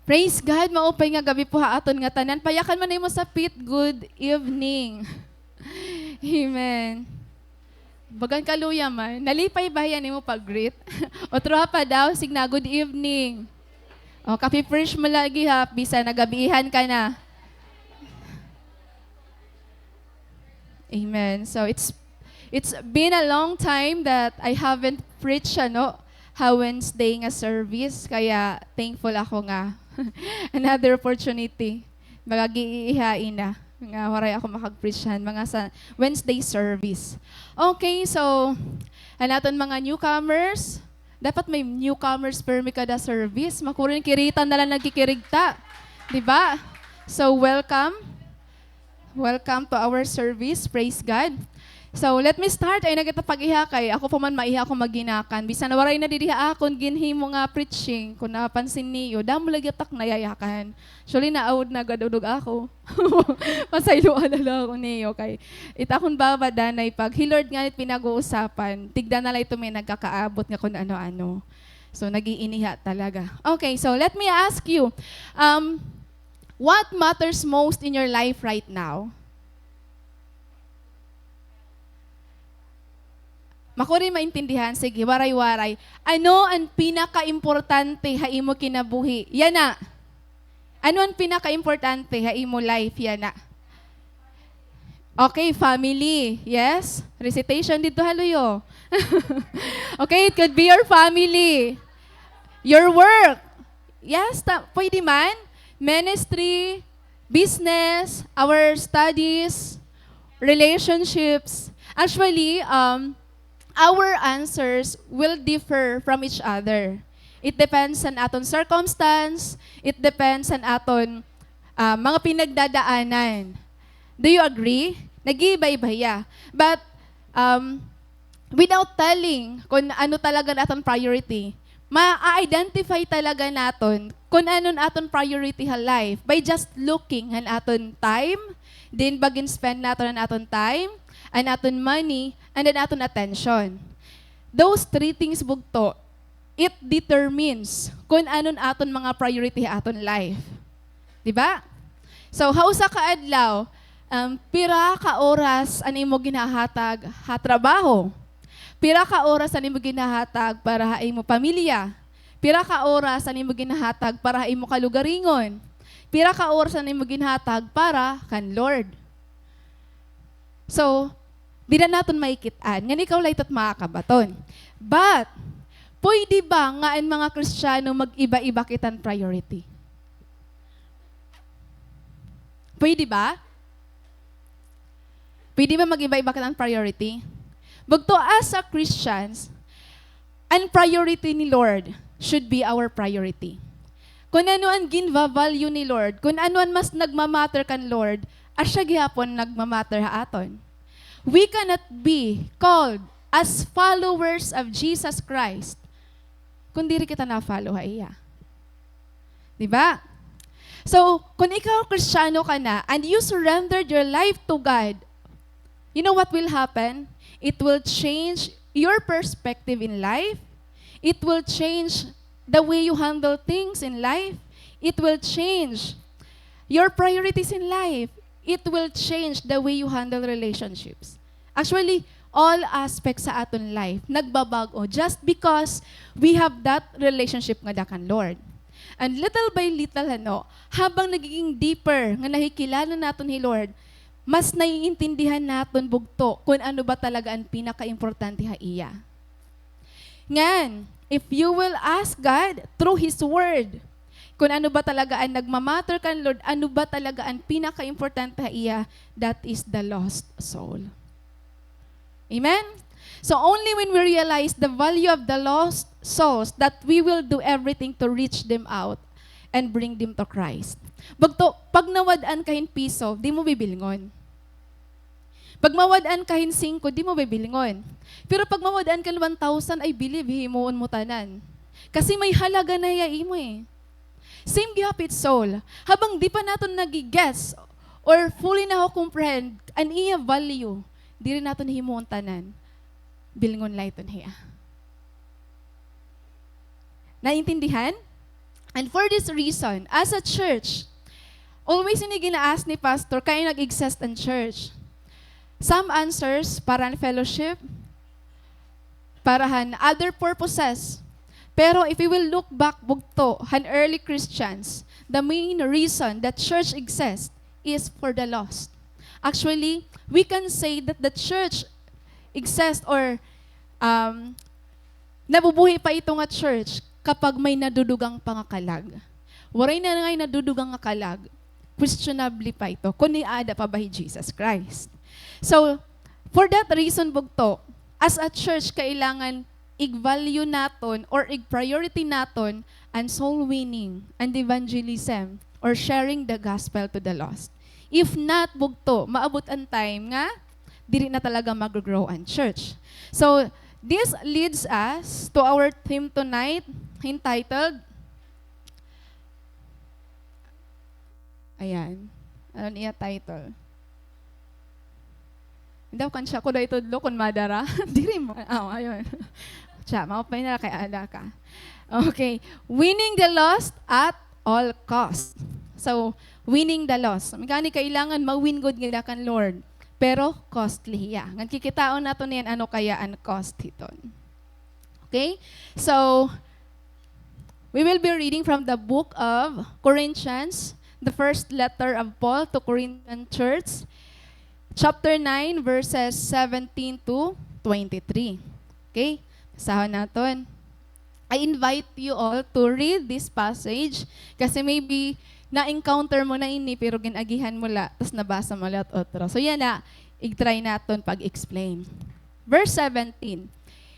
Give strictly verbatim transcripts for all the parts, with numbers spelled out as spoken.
Praise God, maupay nga gab-i po ha aton ngatanan. Payakan mo an imo sapit, good evening. Amen. Bagan kaluya man. Nalipay ba hiya nimo pag-greet? Utroha pa daw, sige na, good evening. O, kapi-fresh mo lagi ha, bisan nagabiihan ka na. Amen. So, it's, it's been a long time that I haven't preached, ano, ha Wednesday nga service. Kaya thankful ako nga another opportunity. Magagiihain na nga waray ako makag-preach han mga sa Wednesday service. Okay, so, an aton mga newcomers, dapat may newcomers permi kada service. Makuri nga kirita na la nagkikirigta. Di ba? So, welcome. Welcome to our service. Praise God. So, let me start. Ayaw na kita pag-iha kay ako pa man maiha ako maginakan. Bisan waray na didi ha akon ginhimo nga preaching, kon napansin niyo, damo lagi tak nayayakan. Actually, naawod na gad-udog ako. Pasayloan na la ako niyo kay it akon baba danay pag hi Lord ngani it pinag-uusapan, tigda na la ito may nagkakaabot nga kon ano-ano. So, nag-iiniha talaga. Okay, so let me ask you, um, what matters most in your life right now? Makuri maintindihan? Sige, waray-waray. Ano an pinakaimportante ha imo kinabuhi? Yana. Ano an pinakaimportante ha imo life? Yana. Okay, family. Yes. Recitation didto ha luyo. Okay, it could be your family. Your work. Yes, ta-, pwede man. Ministry, business, our studies, relationships. Actually, um, our answers will differ from each other. It depends han aton circumstance, it depends han aton, ah, mga pinagdadaanan. Do you agree? Nag-iiba-iba hiya. But, um, without telling kon ano talaga an aton priority, ma-identify talaga naton kon ano an aton priority ha life by just looking han aton time, then pag-spend naton an aton time, an aton money, and an aton attention. Those three things, bugto, it determines kon ano an aton mga priority ha aton life. Di ba? So, ha usa ka adlaw, um, pira ka oras an imo ginhahatag ha trabaho? Pira ka oras an imo ginhahatag para ha imo pamilya? Pira ka oras an imo ginhahatag para ha imo kalugaringon? Pira ka oras an imo ginhatag para kan Lord? So, dida naton makikit-an ngan ikaw la ito it makakabaton. But, pwede ba nga an mga Kristiyano mag-iba-iba kita hin priority? Pwede ba? Pwede ba mag-iba-iba kita hin priority? Bugto, as a Christians, an priority ni Lord should be our priority. Kon ano an ginva-value ni Lord, kon ano an mas nagma-matter kan Lord, asya gihapon nagma-matter ha aton. We cannot be called as followers of Jesus Christ kon diri kita na-follow ha iya. Di ba? So, kon ikaw Kristiyano ka na and you surrendered your life to God, you know what will happen? It will change your perspective in life. It will change the way you handle things in life. It will change your priorities in life. It will change the way you handle relationships. Actually, all aspects sa aton life nagbabag-o just because we have that relationship ngada kan Lord. And little by little, ano, habang nagiging deeper nga nakikilala naton hi Lord, mas naiintindihan naton bugto kon ano ba talaga an pinakaimportante ha iya. Ngan, if you will ask God through His Word, kon ano ba talaga an nagma-matter kan Lord, ano ba talaga an pinakaimportante ha iya, that is the lost soul. Amen? So only when we realize the value of the lost souls that we will do everything to reach them out and bring them to Christ. Bugto, pag nawad-an ka hin piso, di mo bibilngon. Pag mawad-an ka hin singko, di mo bibilngon. Pero pag mawad-an ka hin one thousand, I believe, hihimuon mo tanan. Kasi may halaga na hiya imo eh. Same gihap it soul. Habang di pa naton nagi-gets or fully naho-comprehend an iya value, diri naton himuon tanan. Bilngon la iton hiya. Naintindihan? And for this reason, as a church, always ini gina-ask ni Pastor, kay nag-exist an church. Some answers, para han fellowship, para han other purposes. Pero if we will look back, bugto, han early Christians, the main reason that church exists is for the lost. Actually, we can say that the church exists or, um, nabubuhi pa ito nga church kapag may nadudugang pangakalag. Waray na ngay nadudugang nga kalag, questionable pa ito kon niaada pa ba hi Jesus Christ. So, for that reason, bugto, as a church, kailangan ig-value naton or ig-priority naton an soul winning and evangelism or sharing the gospel to the lost. If not, bugto, maabot an time nga diri na talaga mag-grow an church. So, this leads us to our theme tonight, entitled, ayan, ano niya title? Daw kan siya ko daw itudlo kon madara. Diri mo. Oh, ayun. Siya, maupay na kay ada ka. Okay. Winning the lost at all cost. So, winning the lost. Gani kailangan ma-win gud nila kan Lord. Pero costly hiya. Ngan kikitaon naton niyan ano kaya an cost hiton. Okay? So, we will be reading from the book of Corinthians, the first letter of Paul to Corinthian church, chapter nine, verses seventeen to twenty-three. Okay? Basahon naton. I invite you all to read this passage kasi maybe na-encounter mo na ini pero gin-agihan mo la, tas nabasa mo la otro. So yana, ig-try naton pag-explain. Verse seventeen,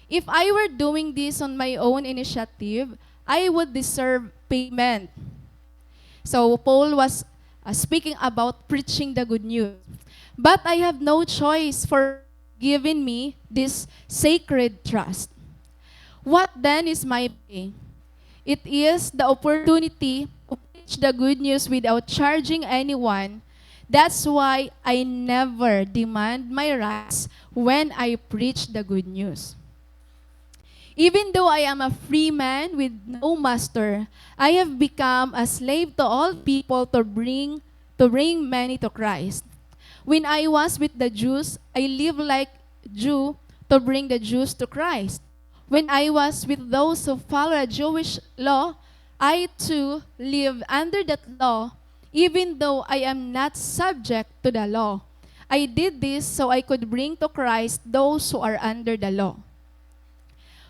"If I were doing this on my own initiative, I would deserve payment." So Paul was, uh, speaking about preaching the good news. "But I have no choice for giving me this sacred trust. What then is my pay? It is the opportunity to preach the good news without charging anyone. That's why I never demand my rights when I preach the good news. Even though I am a free man with no master, I have become a slave to all people to bring, to bring many to Christ. When I was with the Jews, I lived like Jew to bring the Jews to Christ. When I was with those who follow a Jewish law, I too live under that law, even though I am not subject to the law. I did this so I could bring to Christ those who are under the law.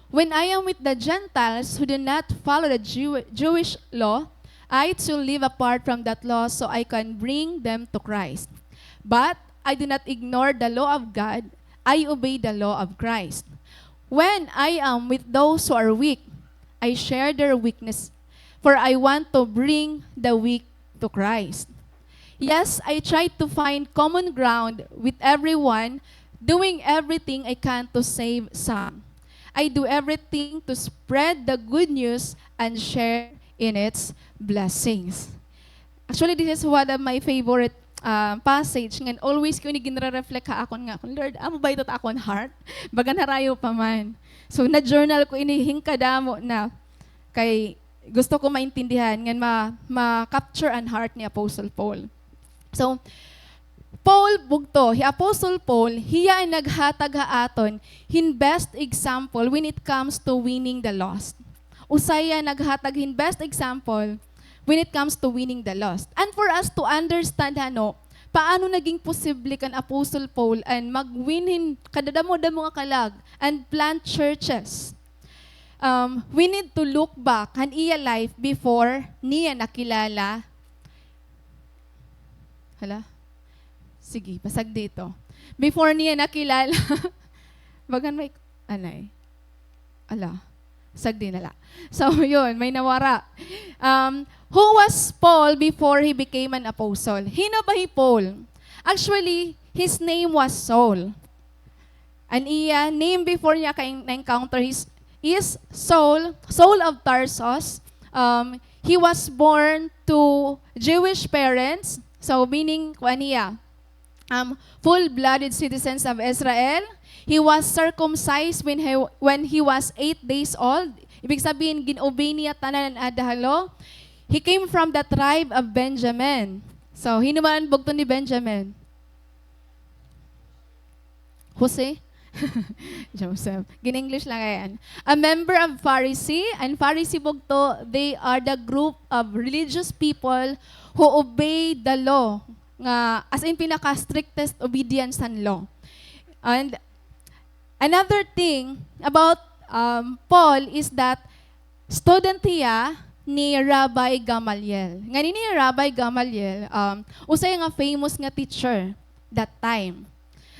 When I am with the Gentiles who do not follow the Jew-, Jewish law, I too live apart from that law so I can bring them to Christ. But I do not ignore the law of God, I obey the law of Christ. When I am with those who are weak, I share their weakness, for I want to bring the weak to Christ. Yes, I try to find common ground with everyone, doing everything I can to save some. I do everything to spread the good news and share in its blessings." Actually, this is one of my favorite, ah, passage. Ngan always ko ini ginre-reflect ha akon nga, "Lord, amo ba ito ta akon heart?" Bagan harayo pa man. So, na-journal ko ini hin kadamo na. Kay gusto ko maintindihan ngan ma-, ma-capture an heart ni Apostle Paul. So, Paul bugto, hi Apostle Paul, hiya an naghatag ha aton hin best example when it comes to winning the lost. Usa hiya naghatag hin best example when it comes to winning the lost. And for us to understand, ano, paano naging posible kan Apostle Paul an mag-win hin kadadamo-damo nga kalag and plant churches. Um, we need to look back han iya life before niya nakilala. Hala? Sige, pasagdi ito. Before niya nakilala. Bagan may, anay. Ala, sagdi na la. So, yun, may nawara. Um, who was Paul before he became an apostle? Hin-o ba hi Paul? Actually, his name was Saul. An iya name before niya ka-, na-encounter is, is Saul, Saul of Tarsus. Um, he was born to Jewish parents. So, meaning, kuan niya, um, full-blooded citizens of Israel. He was circumcised when he, when he was eight days old. Ibig sabihin, gin-obey niya tanan an ada ha law. He came from the tribe of Benjamin. So, hin-o man an bugto ni Benjamin? Jose? Joseph. Gin-English la kay an. A member of Pharisee. An Pharisee bugto, they are the group of religious people who obey the law. Nga, as in, pinaka-strictest obedience han law. And another thing about, um, Paul is that student hiya ni Rabbi Gamaliel. Ngan ini Rabbi Gamaliel, um, usa hiya nga famous nga teacher that time.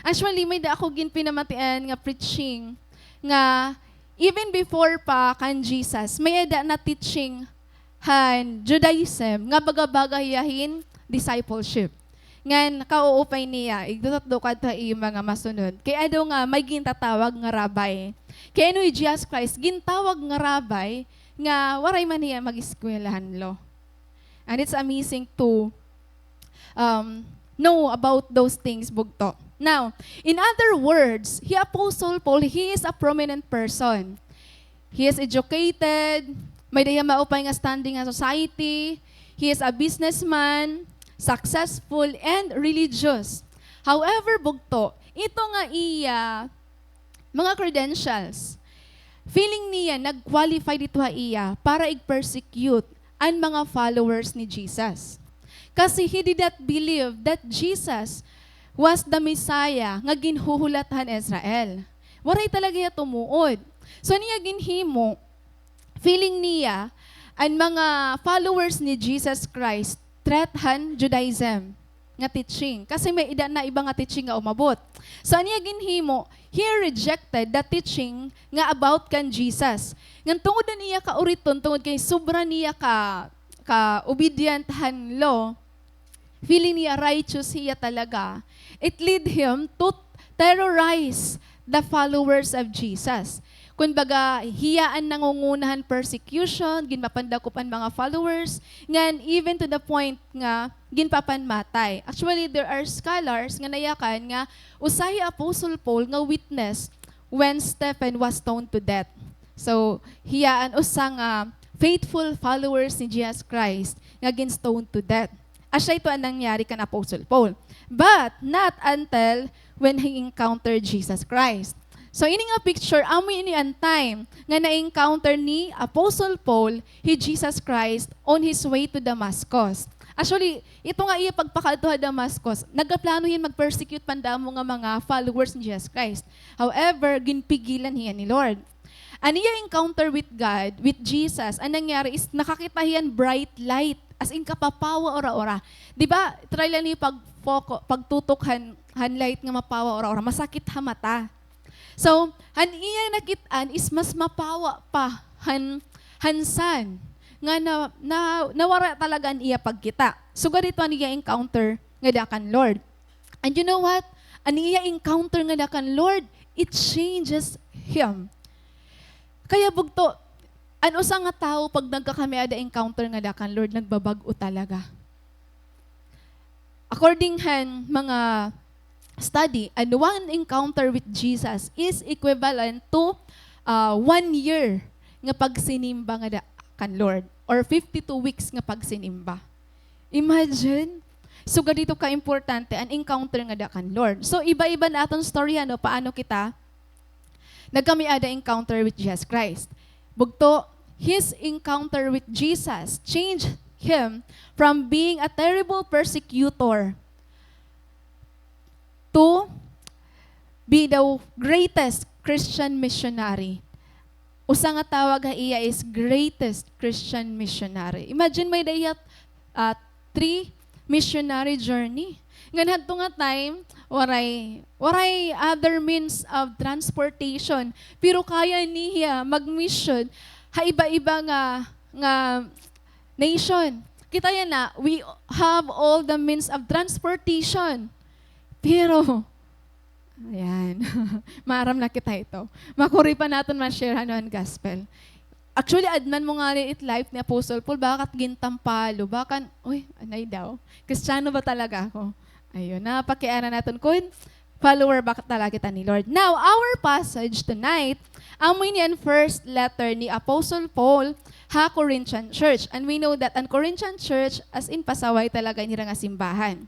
Actually, may-ada ako ginpinamatian nga preaching nga even before pa kan Jesus, may-ada na teaching han Judaism nga baga-baga hiya hin discipleship. Ngan kauupay niya, igdukat-dukat ha iya mga masunod. Kay adaw nga may gintatawag nga rabbi. Kay ano hi Jesus Christ, gintawag nga rabbi nga waray man hiya mag-eskwela han law. And it's amazing to, um, know about those things, bugto. Now, in other words, hi Apostle Paul, he is a prominent person. He is educated, may-ada hiya maupay nga standing ha society, he is a businessman, successful, and religious. However, bugto, ito nga iya mga credentials, feeling niya nag-qualify didto ha iya para ig-persecute an mga followers ni Jesus. Kasi he did not believe that Jesus was the Messiah nga ginhuhulat han Israel. Waray talaga hiya tumuod. So, an iya ginhimo, feeling niya, an mga followers ni Jesus Christ, threat han Judaism nga teaching. Kasi may-ada na iba nga teaching nga umabot. So, an iya ginhimo, he rejected the teaching nga about kan Jesus. Ngan tungod an iya kauriton, tungod kay sobra niya ka, ka-obedient han law, feeling niya righteous hiya talaga, it lead him to terrorize the followers of Jesus. Kumbaga, hiya an nangunguna han persecution, ginpapandakop an mga followers, ngan even to the point nga ginpapanmatay. Actually, there are scholars nga nayakan nga usa hi Apostle Paul nga witness when Stephen was stoned to death. So, hiya an usa nga faithful followers ni Jesus Christ nga gin-stone to death. Asya ito an nangyari kan Apostle Paul. But not until when he encountered Jesus Christ. So, ini nga picture, amo ini an time nga na-encounter ni Apostle Paul hi Jesus Christ on his way to Damascus. Actually, ito nga iya pagpakadto ha Damascus, nagaplano hiya mag-persecute pa an damo nga mga followers ni Jesus Christ. However, ginpigilan hiya ni Lord. An iya encounter with God, with Jesus, an nangyari is nakakita hiya hin bright light, as in kapapawa ura-ura. Di ba, try la niyo pag-foco-, pagtutok han, han light nga mapawa ura-ura, masakit ha mata. So, han iya nakit-an is mas mapawa pa han, han sun, nga na, na, nawara talaga an iya pagkita. Sugad hito an iya encounter ngada kan Lord. And you know what? An iya encounter ngada kan Lord, it changes him. Kaya bugto, an usa nga tawo pag nagkakamiada encounter ngada kan Lord, nagbabag-o talaga. According han mga study, an one encounter with Jesus is equivalent to, ah, one year nga pagsinimba ngada kan Lord, or fifty-two weeks nga pagsinimba. Imagine, sugad hito ka-importante an encounter ngada kan Lord. So, iba-iba an aton storya, no, paano kita nagkamiada encounter with Jesus Christ. Bugto, his encounter with Jesus changed him from being a terrible persecutor to be the greatest Christian missionary. Usa nga tawag ha iya is greatest Christian missionary. Imagine, may-ada hiya, ah, three missionary journey. Ngan hadto nga time, waray, waray other means of transportation. Pero kaya niya mag-mission ha iba-iba nga, nga nation. Kita yana, we have all the means of transportation. Pero, ayan, maaram na kita hito. Makuri pa naton ma-share han gospel. Actually, add man mo ngani it life ni Apostle Paul, bakat gintampalo, bakan, uy, anay daw. Kristiyano ba talaga ako? Ayun, napakiana naton kun Follower ba talaga kita ni Lord? Now, our passage tonight, amo ini an first letter ni Apostle Paul ha Corinthian church. And we know that an Corinthian church, as in, pasaway talaga an ira nga simbahan.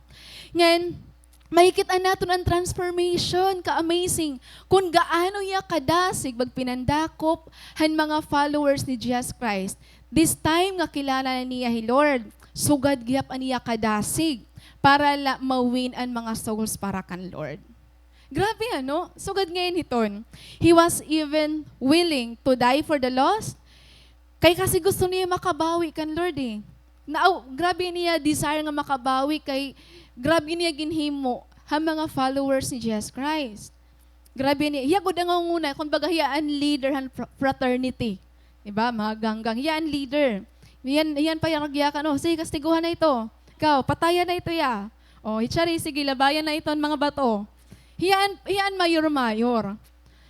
Ngan, makikit-an naton an transformation, ka-amazing. Kun gaano hiya kadasig magpinandakop han mga followers ni Jesus Christ. This time nga kilala na niya hi Lord, sugad gihap an iya kadasig para la ma-win an mga souls para kan Lord. Grabe, ano? Sugad ngay-an hiton. He was even willing to die for the lost. Kay kasi gusto niya makabawi kan Lord, eh. Naaw, grabe niya desire nga makabawi kay grabe niya ginhimo ha mga followers ni Jesus Christ. Grabe niya. Hiya gud an nangunguna, kumbaga hiya an leader han fr-, fraternity. Di ba? Mga ganggang. Hiya an leader. Hiya an, hiya an payaragyakan, "O, sige, kastigohan na ito. Ikaw, patayan na ito, ya. O, Hichari, sige, labayan na ito an mga bato." Hiya an, hiya an mayor-mayor.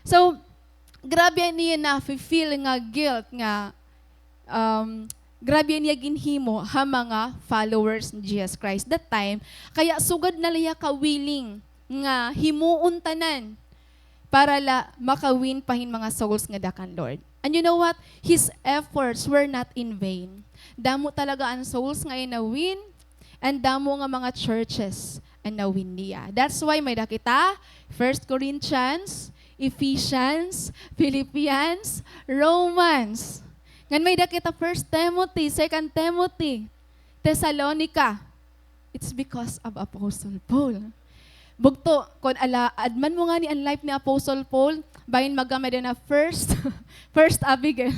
So, grabe niya nafi-feel nga guilt nga, um, grabe niya ginhimo ha mga followers ni Jesus Christ that time. Kaya sugad na la hiya ka-willing nga himuon tanan para la maka-win pa hin mga souls ngada kan Lord. And you know what? His efforts were not in vain. Damo talaga an souls nga iya na-win, and damo nga mga churches an na-win niya. That's why may-ada kita First Corinthians, Ephesians, Philippians, Romans. Ngan may-ada kita First Timothy, Second Timothy, Thessalonica. It's because of Apostle Paul. Bugto, kon ala, adman mo ngani an life ni Apostle Paul, bangin magkamay-ada na first, first Abigail.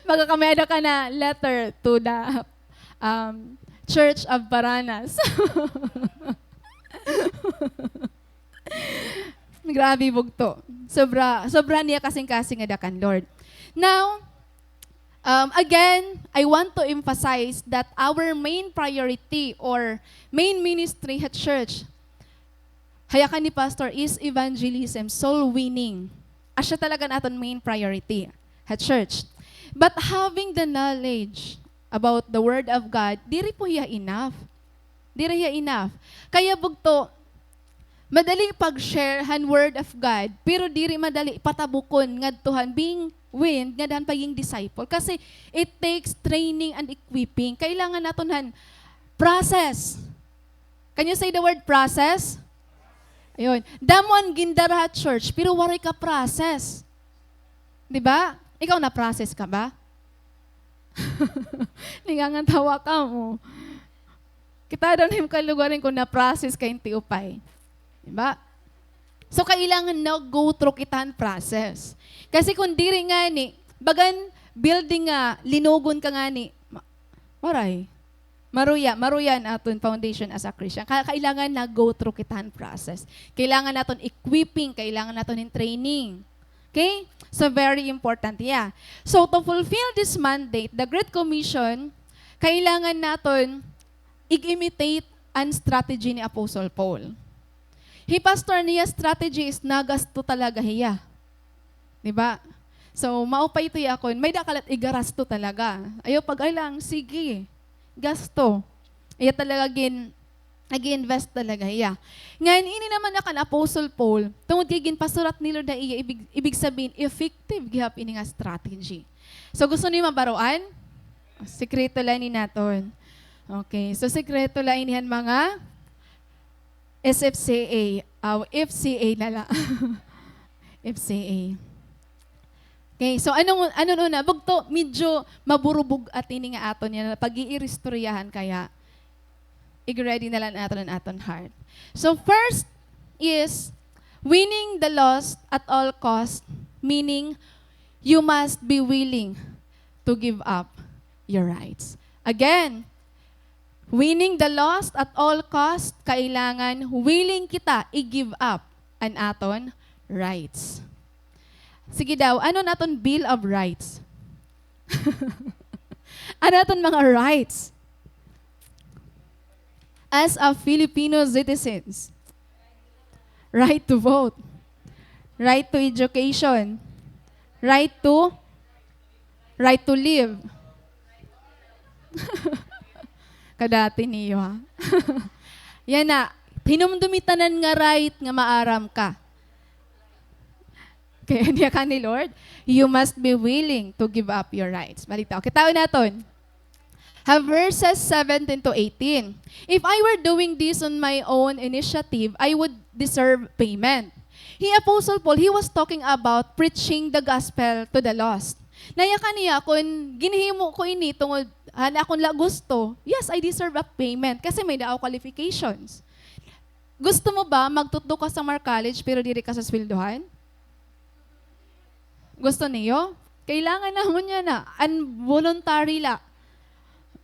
Magkakamay-ada ka na letter to the, um, Church of Paranas. Grabe, bugto. Sobra, sobra niya kasingkasing ngada kan Lord. Now, um, again, I want to emphasize that our main priority or main ministry ha church, ha yakan ni Pastor, is evangelism, soul winning. Asya talaga an aton main priority ha church. But having the knowledge about the Word of God, diri po hiya enough. Diri hiya enough. Kaya bugto, madali pag-share han Word of God, pero diri madali patabukon ngadto han being win, ngada han pagiging disciple. Kasi it takes training and equipping. Kailangan naton han process. Can you say the word process? Ayun. Damo an gindara ha church, pero waray ka process. Di ba? Ikaw, na-process ka ba? Ningangantawa kamo. Kita daw na im kalugaringon kon na-process ka hin tiupay. Di ba? So, kailangan na-go through kita han process. Kasi kon diri ngani, bagan building nga linugon ka ngani, ma-, waray. Maruya, maruya an aton foundation as a Christian. Ka-, kailangan na-go through kita han process. Kailangan naton equipping, kailangan naton hin training. Okay? So, very important hiya. So, to fulfill this mandate, the Great Commission, kailangan naton ig-imitate an strategy ni Apostle Paul. Hi Pastor, niya strategy is nagasto talaga hiya. Di ba? So, maupay ito ya kon may-ada ka la it igarasto talaga. Ayaw pag-alang, sige, gasto. Iya talaga gin-, nag-i-invest talaga hiya. Ngan, ini naman na kan Apostle Paul, tungod kay ginpasurat ni Lord ha iya, ibig, ibig sabihin, effective gihap ini nga strategy. So, gusto niyo mabaroan? Sekreto la ini naton. Okay. So, sekreto la ini han mga S F C A. Aw, F C A na la. F C A. Okay, so ano, ano una? Bugto, medyo maburubog-at ini nga aton yana pag-iiristoryahan, kaya ig-ready na la naton an aton heart. So first is winning the lost at all cost, meaning you must be willing to give up your rights. Again, winning the lost at all cost, kailangan willing kita i-give up an aton rights. Sige daw, ano an aton Bill of Rights? Ano aton mga rights? As a Filipino citizens, right to vote, right to education, right to, right to live. Kadati niyo, ha? Yana, Hinumdumi tanan nga right nga maaram ka. Kay an yakan ni Lord, you must be willing to give up your rights. Balik ta. Kitaon naton. Ha verses seventeen to eighteen. If I were doing this on my own initiative, I would deserve payment. Hi Apostle Paul, he was talking about preaching the gospel to the lost. Na yakan niya, kon ginhimo ko ini tungod han akon la gusto, yes, I deserve a payment kasi may-ada ako qualifications. Gusto mo ba magtutdo ka sa Summer College pero diri ka susweldohan? Gusto niyo? Kailangan namon yana. An voluntary la.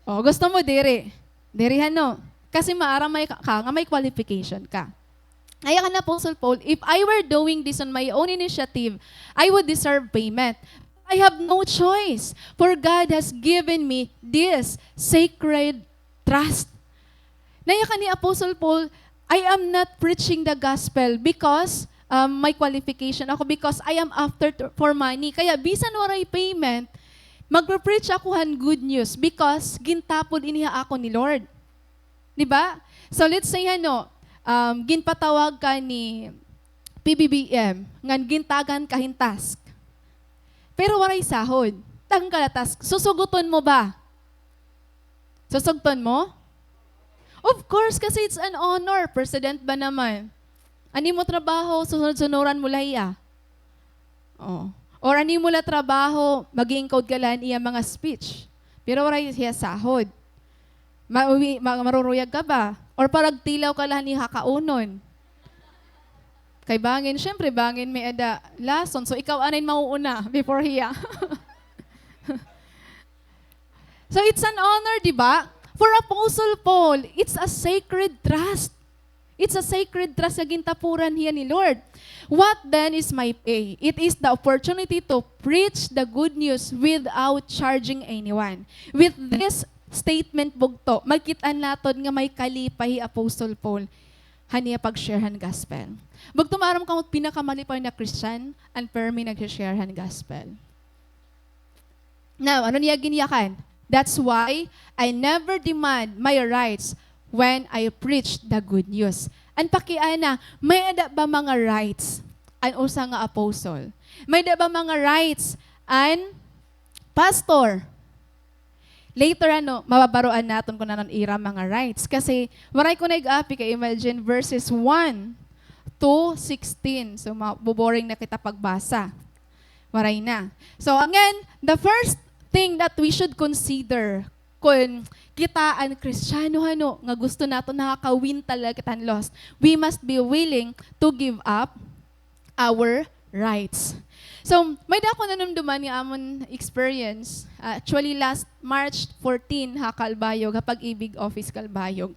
O, gusto mo diri. Diri, hano? Kasi maaram man ka nga may qualification ka. Kaya kan Apostle Paul, "If I were doing this on my own initiative, I would deserve payment. I have no choice, for God has given me this sacred trust." Na yakan ni Apostle Paul, "I am not preaching the gospel because, um, may qualification ako, because I am after to, for money. Kaya bisan waray payment, magpe-preach ako han good news because gintapod ini ha akon ni Lord." Di ba? So let's say, ano, um, ginpatawag ka ni P B B M, ngan gintagan ka hin task. Pero waray sahod. Tagan ka la task. Susuguton mo ba? Susugton mo? Of course, kasi it's an honor. President ba naman? An imo trabaho, sunod-sunuran mo la hiya. Oh. Or an imo la trabaho, mag-i-encode ka la han iya mga speech. Pero waray hiya sahod. Mauwi, ma-, maruruyag ka ba? Or paragtilaw ka la han iya kaunon? Kay bangin, syempre, bangin may-ada lason. So, ikaw anay mauuna before hiya. So, it's an honor, di ba? For Apostle Paul, it's a sacred trust. It's a sacred trust nga gintapuran hiya ni Lord. What then is my pay? It is the opportunity to preach the good news without charging anyone. With this statement, bugto, makit-an naton nga may kalipay hi Apostle Paul han iya pag-share han gospel. Bugto, maaram kamo, pinakamalipayon nga Christian an pirmi nag-share han gospel. Now, ano niya ginyakan? "That's why I never demand my rights when I preach the good news." An pakiana, may-ada ba mga rights an usa nga apostle? May-ada ba mga rights an pastor? Later, ano, mababaroan naton kon ano an ira mga rights. Kasi, waray ko na ig-api kay imagine verses one to sixteen. So, ma-, boboring na kita pagbasa. Waray na. So, again, the first thing that we should consider kon kita an Kristiyano, hano, nga gusto naton nakaka-win talaga kita hin lost, we must be willing to give up our rights. So, may-ada ako nanumduman nga amon experience. Ah, actually, last March fourteen ha Calbayog, ha Pag-ibig Office Calbayog.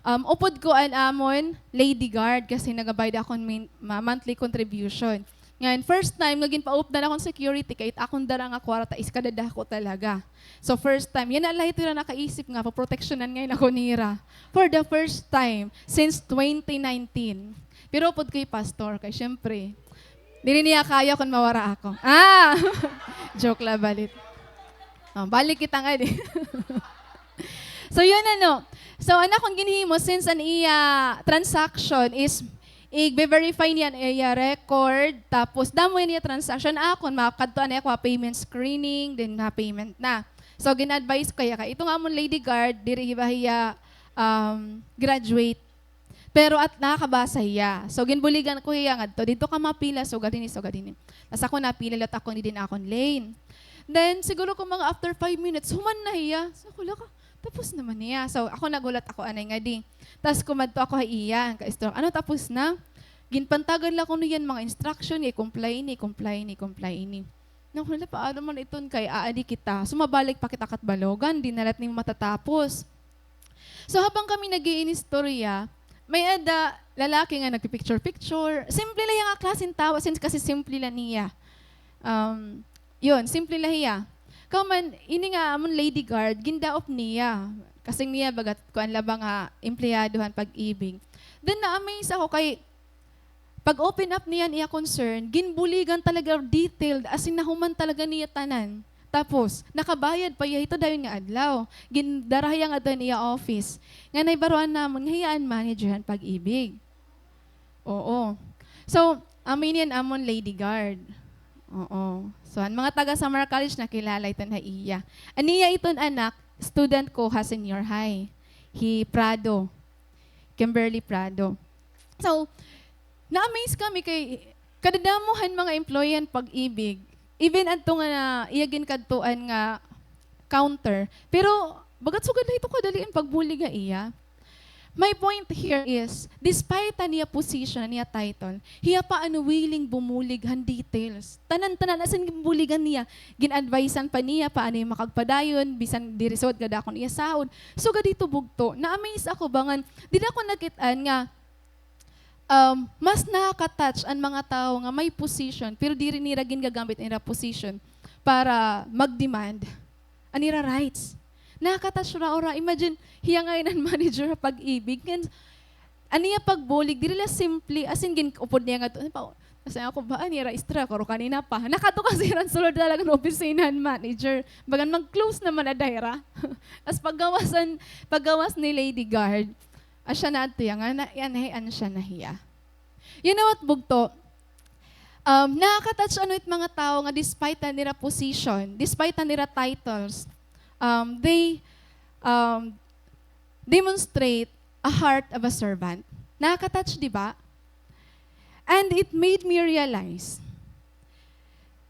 Um, upod ko an amon Lady Guard kasi nagabayad ako hin min-, ma-, monthly contribution. Ngan, first time nga ginpaupdan ako hin security, kay it akon dara nga kwarta is kadadako talaga. So, first time. Yana la hito hira nakaisip nga, poproteksyonan ngay-an ako nira. For the first time since twenty nineteen. Pero upod ko hi Pastor, kay syempre, diri niya kaya kon mawara ako. Ah! Joke la, balit. Oh, balik kita ngadi. So, yun, ano. So, an akon ginhimo, since an iya transaction is, igbe-verify niya an iya record, tapos damo an iya transaction. Akon, makadto anay ako ha payment screening, then ha payment na. So, gin-advise ko hiya kay ito nga amon Lady Guard, diri hiba hiya, um, graduate. Pero at nakakabasa hiya. So, ginbuligan ko hiya ngadto, "Didto ka mapila, sugad hini, sugad hini." Tas ako napila, liwat ako didi hin akon lane. Then, siguro kon mga after five minutes, human na hiya. So, ako, "Hala ka, tapos na man hiya." So, ako naghulat ako anay ngadi. Tas kumadto ako ha iya, an ka-istorya, "Ano, tapos na?" Ginpantagan la kuno hiya hin mga instruction, i-comply ini, i-comply ini, i-comply ini. Naku, hala, paano man iton kay aadi kita? Sumabalik pa kita Catbalogan, diri na la ini matatapos. So, habang kami nag-iinistorya, may-ada lalaki nga nagpi-picture-picture. Simple la hiya nga klase hin tawo, since kasi simple la niya. Um, yun, simple la hiya. Kahuman, ini nga amon Lady Guard, gindaop niya. Kasi niya, baga, kuan la ba nga empleyado han Pag-ibig. Then, na-amaze ako kay pag-open up niya an iya concern, ginbuligan talaga, detailed, as in, nahuman talaga niya tanan. Tapos, nakabayad pa hiya hito dayon nga adlaw. Gindara hiya ngadto han iya office. Nganhi baruan namon nga hiya an manager han Pag-ibig. Oo. So, amo ini an amon lady guard. Oo. So, an mga taga Samar College nakilala iton ha iya. An iya iton anak, student ko ha senior high. Hi Prado. Kimberly Prado. So, na-amaze kami kay kadadamo han mga employee han Pag-ibig. Even adto nga na, iya ginkadtuan nga counter. Pero, bagat sugad la hito kadali an pagbulig ha iya. My point here is, despite han iya position, han iya title, hiya pa an willing bumulig han details. Tanan-tanan, as in, ginbuligan niya, gin-advisean pa niya paano hiya makagpadayon, bisan diri sugad kadako an iya sahod. Sugad hito bugto, na-amaze ako ba ngan, diri ako nakit-an nga, um, mas nakaka-touch an mga tawo nga may position, pero diri nira gingagamit an ira position para mag-demand an ira rights. Nakaka-touch ra, ora. Imagine, hiya ngay-an an manager ha Pag-ibig. Ngan, an iya pagbulig, diri la simple. As in, gin-upod niya ngadto. Ano pa, kasi ako ba, an ira istra, kuro kanina pa. Nakadto kasi ira sulod talaga han opisina han manager. Bagan mag-close naman ada ira. As paggawas an, paggawas ni lady guard, asya na adto hiya, nga na, yan, hay, an siya na hiya. You know what, bugto? Um, nakaka-touch ano it mga tawo nga despite han ira position, despite han ira titles, um, they, um, demonstrate a heart of a servant. Nakaka-touch, di ba? And it made me realize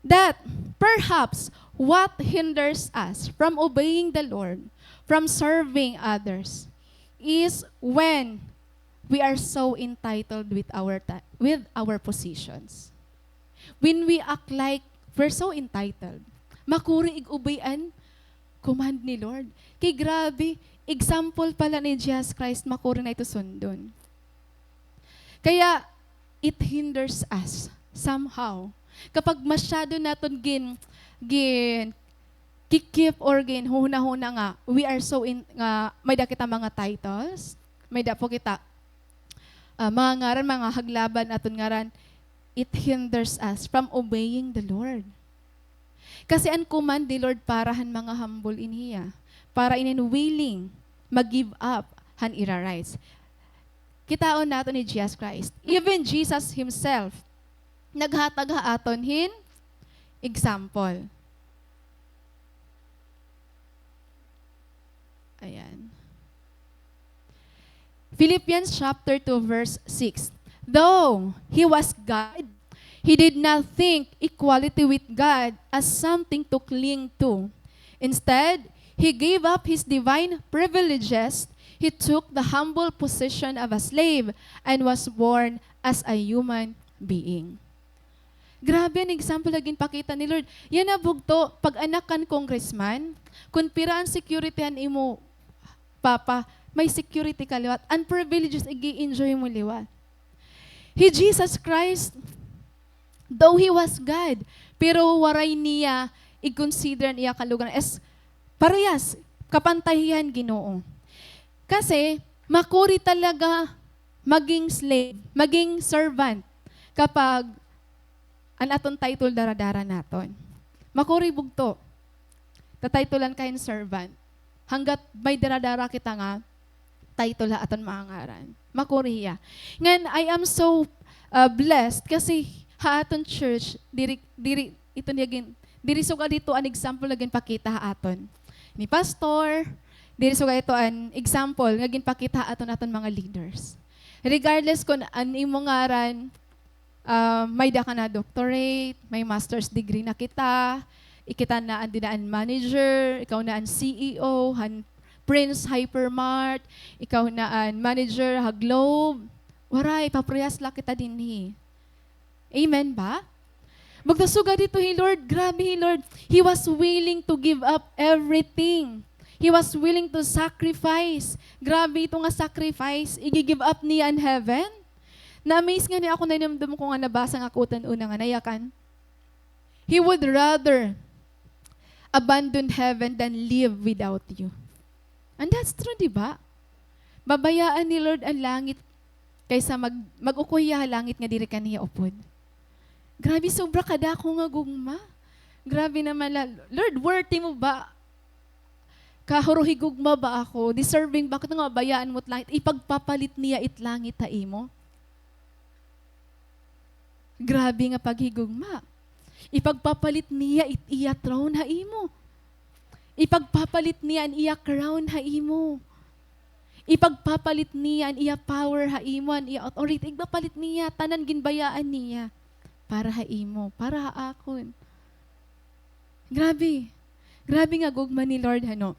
that perhaps what hinders us from obeying the Lord, from serving others, is when we are so entitled with our ti-, with our positions. When we act like we're so entitled, makuri ig-obey an command ni Lord. Kay grabe, example pala ni Jesus Christ, makuri na ito sundon. Kaya, it hinders us somehow. Kapag masyado naton gin-, gin-, ki-keep or ginhuhuna-huna nga, we are so in-, nga may-ada kita mga titles, may-ada po kita, ah, mga ngaran, mga haglaban aton ngaran, it hinders us from obeying the Lord. Kasi an command ni Lord para han mga humble in hiya, para inin willing mag-give up han ira rights. Kitaon naton ni Jesus Christ. Even Jesus himself, naghatag ha aton hin example. Ayan. Philippians chapter two, verse six. Though he was God, he did not think equality with God as something to cling to. Instead, he gave up his divine privileges. He took the humble position of a slave and was born as a human being. Grabe an example nga ginpakita ni Lord. Yana bugto, pag-anak kan congressman, kon pira an security han imo papa, may security ka liwat. An privileges ig-i-enjoy mo liwat. Hi Jesus Christ, though he was God, pero waray niya i-consider an iya kalugaran as parehas, kapantay hiya han Ginoo. Kasi, makuri talaga maging slave, maging servant, kapag an aton title dara-dara naton. Makuri bugto, tataytulan ka hin servant. Hangga't may dara-dara kita nga title ha aton mga ngaran. Makuri hiya. Ngan, I am so, uh, blessed kasi ha aton church, diri, diri, ito niya gin-, diri sugad hito an example nga ginpakita ha aton ni pastor, diri sugad hito an example nga ginpakita ha aton, aton mga leaders. Regardless kon an imo ngaran, ah, may-ada ka na doctorate, may master's degree na kita, ikita na an dinaan manager, ikaw na an C E O han Prince Hypermart, ikaw na an manager ha Globe. Waray, paparehas la kita dinhi. Amen ba? Magkasugad ito hi Lord, grabe hi Lord. He was willing to give up everything. He was willing to sacrifice. Grabe ito nga sacrifice. Igi-give up niya an heaven. Na-amaze ngani ako, nahinumdom ko nga nabasa nga quote an una nga nayakan. He would rather abandon heaven than live without you. And that's true, di ba? Babayaan ni Lord an langit kaysa mag-, mag-ukoy hiya ha langit nga diri ka niya upod. Grabe, sobra kadako nga gugma. Grabe naman la, Lord, worthy mo ba? Kahuruhigugma ba ako? Deserving ba ako nga bayaan mo it langit? Ipagpapalit niya it langit ha imo? Grabe nga paghigugma. Ipagpapalit niya it iya throne ha imo. Ipagpapalit niya an iya crown ha imo. Ipagpapalit niya an iya power ha imo, an iya authority. Igpapalit niya, tanan ginbayaan niya. Para ha imo, para ha akon. Grabe. Grabe nga gugma ni Lord, hano?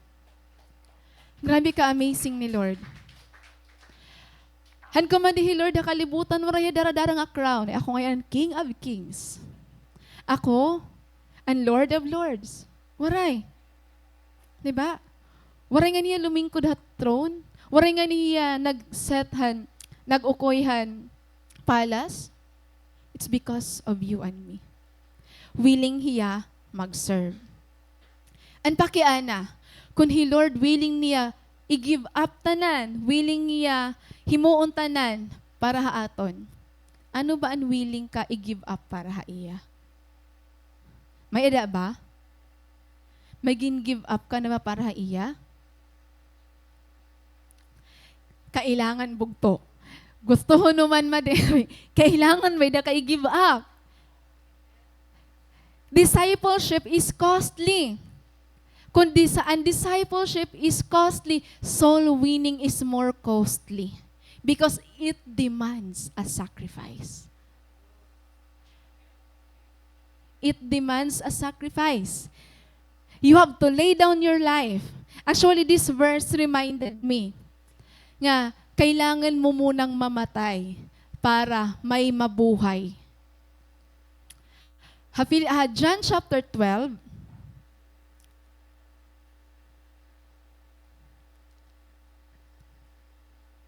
Grabe ka-amazing ni Lord. Han kuman di hi Lord ha kalibutan, waray hiya dara-dara nga crown. Eh, ako ngay-an an King of Kings. Ako, an Lord of Lords. Waray. Di ba? Waray ngani hiya lumingkod ha throne. Waray ngani hiya nag-set han, nag-ukoy han palace. It's because of you and me. Willing hiya mag-serve. An pakiana, kon hi Lord willing niya i-give up tanan, willing niya himuon tanan para ha aton, ano ba an willing ka i-give up para ha iya? May-ada ba? May gin-give up ka na ba para ha iya? Kailangan bugto. Gusto ho naman, madi-, kailangan may-ada ka i-give up. Discipleship is costly. Kon disa-, an discipleship is costly, soul winning is more costly because it demands a sacrifice. It demands a sacrifice. You have to lay down your life. Actually, this verse reminded me nga kailangan mo munang mamatay para may mabuhay. Ha Fil-, ha John chapter twelve.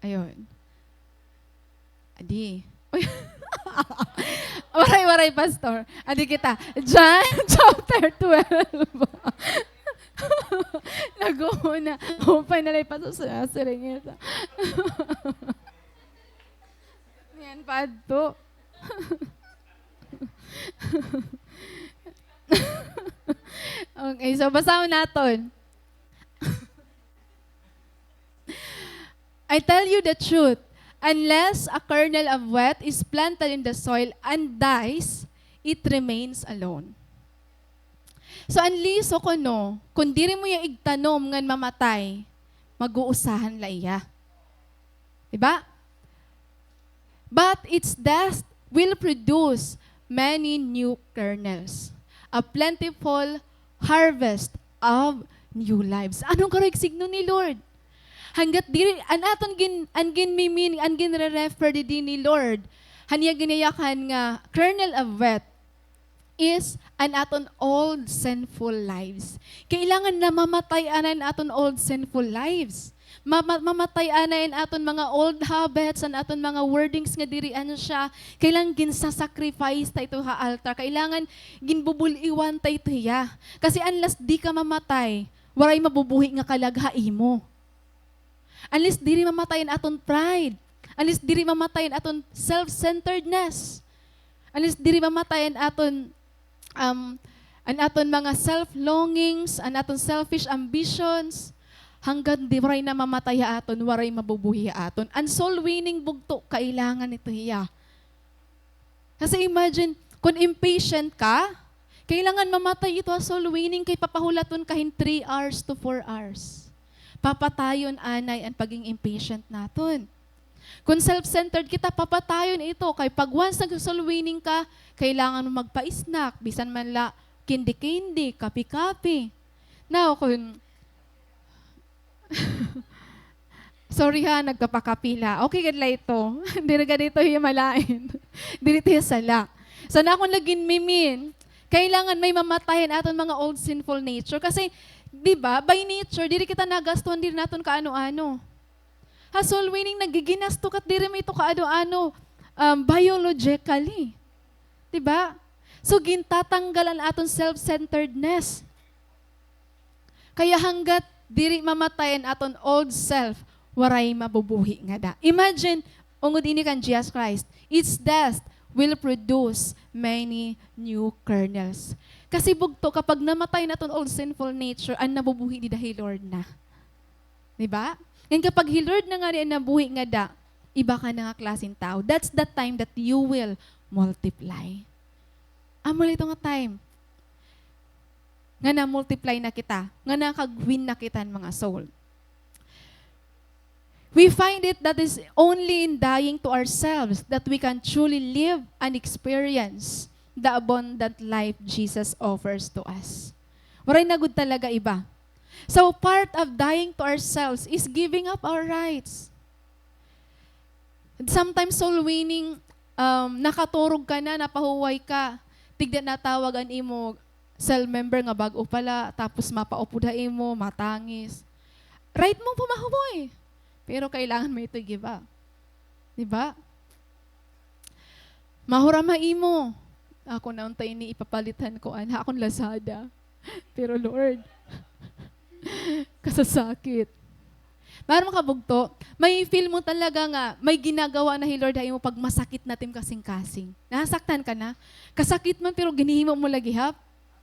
Ayun. Adi. Uy. Waray, waray, Pastor. Adi kita. John chapter twelve. Nag-uuna. Upay na la hi Pastor, sa siring ito. Yan pa adto. Okay, so basahon naton. I tell you the truth, unless a kernel of wheat is planted in the soil and dies, it remains alone. So, an liso kuno, kon diri mo hiya igtanom ngan mamatay, mag-uusahan la hiya. Di ba? But its death will produce many new kernels, a plentiful harvest of new lives. Ano an karuyag signo ni Lord? Hanggat diri, an aton gin-, an ginmi-mean, an ginre-refer didi ni Lord, han iya ginayakan nga kernel of wheat, is an aton old sinful lives. Kailangan namamatay anay an aton old sinful lives. Ma-, ma-, mamatay anay an aton mga old habits, an aton mga wordings nga diri ano siya. Kailangan ginsasacrifice ta ito ha altar. Kailangan ginbubul-iwan ta ito hiya. Kasi unless di ka mamatay, waray mabubuhi nga kalag ha imo. Unless diri mamatay an aton pride. Unless diri mamatay an aton self-centeredness. Unless diri mamatay an aton, um, an aton mga self-longings, an aton selfish ambitions. Hanggan di waray namamatay ha aton, waray mabubuhi ha aton. An soul winning bugto, kailangan ito hiya. Kasi imagine, kon impatient ka, kailangan mamatay ito ha soul winning kay papahulaton ka hin three hours to four hours. Papatayon anay an pagiging impatient naton. Kon self-centered kita, papatayon ito kay pag once nag-soul winning ka, kailangan mo magpa-snack, bisan man la candy-candy, kape-kape. Now, kon Sorry ha, nagkapakapila. Okay gad la ito. Diri gad ito hiya malain. Diri ito hiya sala. So, an akon la ginmi-mean, kailangan may mamatay an aton mga old sinful nature. Kasi, di ba, by nature, diri kita nagastuhan, diri naton kaano-ano. Ha soul winning, nagiginasto ka, diri mo ito kaano-ano, um, biologically. Di ba? So, gintatanggal an aton self-centeredness. Kaya hanggat diri mamatay an aton old self, waray mabubuhi ngada. Imagine, ungod ini kan Jesus Christ, its death will produce many new kernels. Kasi bugto, kapag namatay na ton old sinful nature, an nabubuhi dida hi Lord na. Di ba? Ngan kapag hi Lord na ngani an nabuhi ngada, iba ka na nga klaseng tawo. That's the time that you will multiply. Amo la ito nga time nga na-multiply na kita, nga nakag-win na kita hin mga soul. We find it that is only in dying to ourselves that we can truly live and experience the abundant life Jesus offers to us. Waray na gud talaga iba. So, part of dying to ourselves is giving up our rights. Sometimes, soul winning, um, nakaturog ka na, napahuway ka, tigda natawag an imo cell member nga bag-o pa la, tapos mapaupod ha imo, matangis. Right mo pumahuway. Pero kailangan mo ito i-give up. Di ba? Mahuram ha imo. Ako na unta ini ipapalit han kuan, ha akon Lazada. Pero Lord, kasasakit. Maaram ka bugto, may feel mo talaga nga may ginagawa na hi Lord ha imo pag masakit na it im kasingkasing. Nasaktan ka na. Kasakit man, pero ginhihimo mo la gihap.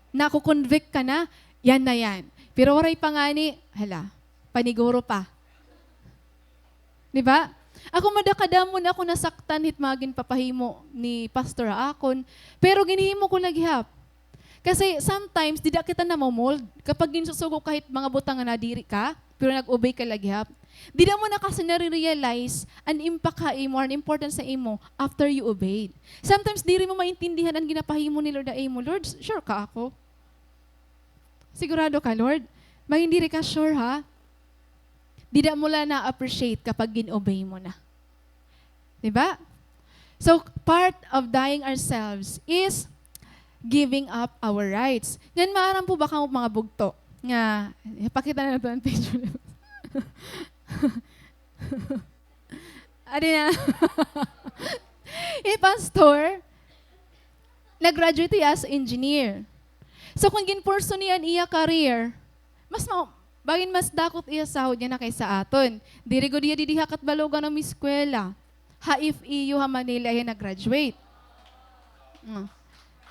Nako-convict ka na, yan na yan. Pero waray pa ngani, hala, paniguro pa. Di ba? Ako, mada kadamo na ako nasaktan hit mga ginpapahimo ni Pastor ha akon. Pero ginhimo ko la gihap. Kasi sometimes, dida kita namomold. Kapag ginsusugo ka hit mga butang nga nadiri ka, pero nag-obey ka la gihap. Dida mo na kasi nare-realize an impact ha imo, an importance sa imo after you obeyed. Sometimes, diri mo maintindihan an ginapahimo ni Lord ha imo. Lord, sure ka ako? Sigurado ka, Lord? Bangin diri ka sure, ha? Dida mo la na-appreciate kapag gin-obey mo na. Di ba? So, part of dying ourselves is giving up our rights. Ngan maaram po ba kamo mga bugto nga, ipakita na naton an picture. Adi na. Hi Pastor, nag-graduate hiya as engineer. So, kon gin-pursue niya an iya career, mas ma-, bangin mas dako it iya sahod yana kaysa aton. Diri gud hiya didi ha Catbalogan umiskwela. Ha F E U ha Manila hiya nag-graduate. Mm.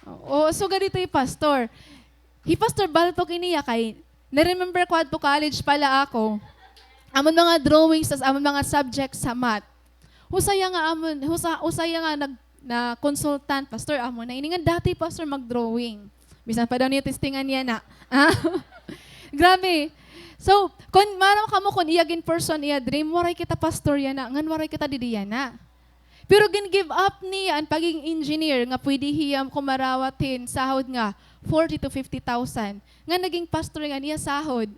Oo, so ganito hi Pastor. Hi Pastor Baltok ini, ah, kay na-remember ko adto college pa la ako. Amon mga drawings, tas amon mga subjects ha math. Usa hiya nga amon, usa, usa hiya nga nag-, na consultant, Pastor, amo na ini nga dati, Pastor, mag-drawing. Bisan pa daw niya testingan yana. Ah? Grabe. So, kon maaram kamo kon iya gin-pursue an iya dream, waray kita pastor yana, ngan waray kita didi yana. Pero gin-give up niya an pagiging engineer nga pwede hiya kumarawat hin sahod nga forty to fifty thousand. Nga naging pastor nga an iya sahod,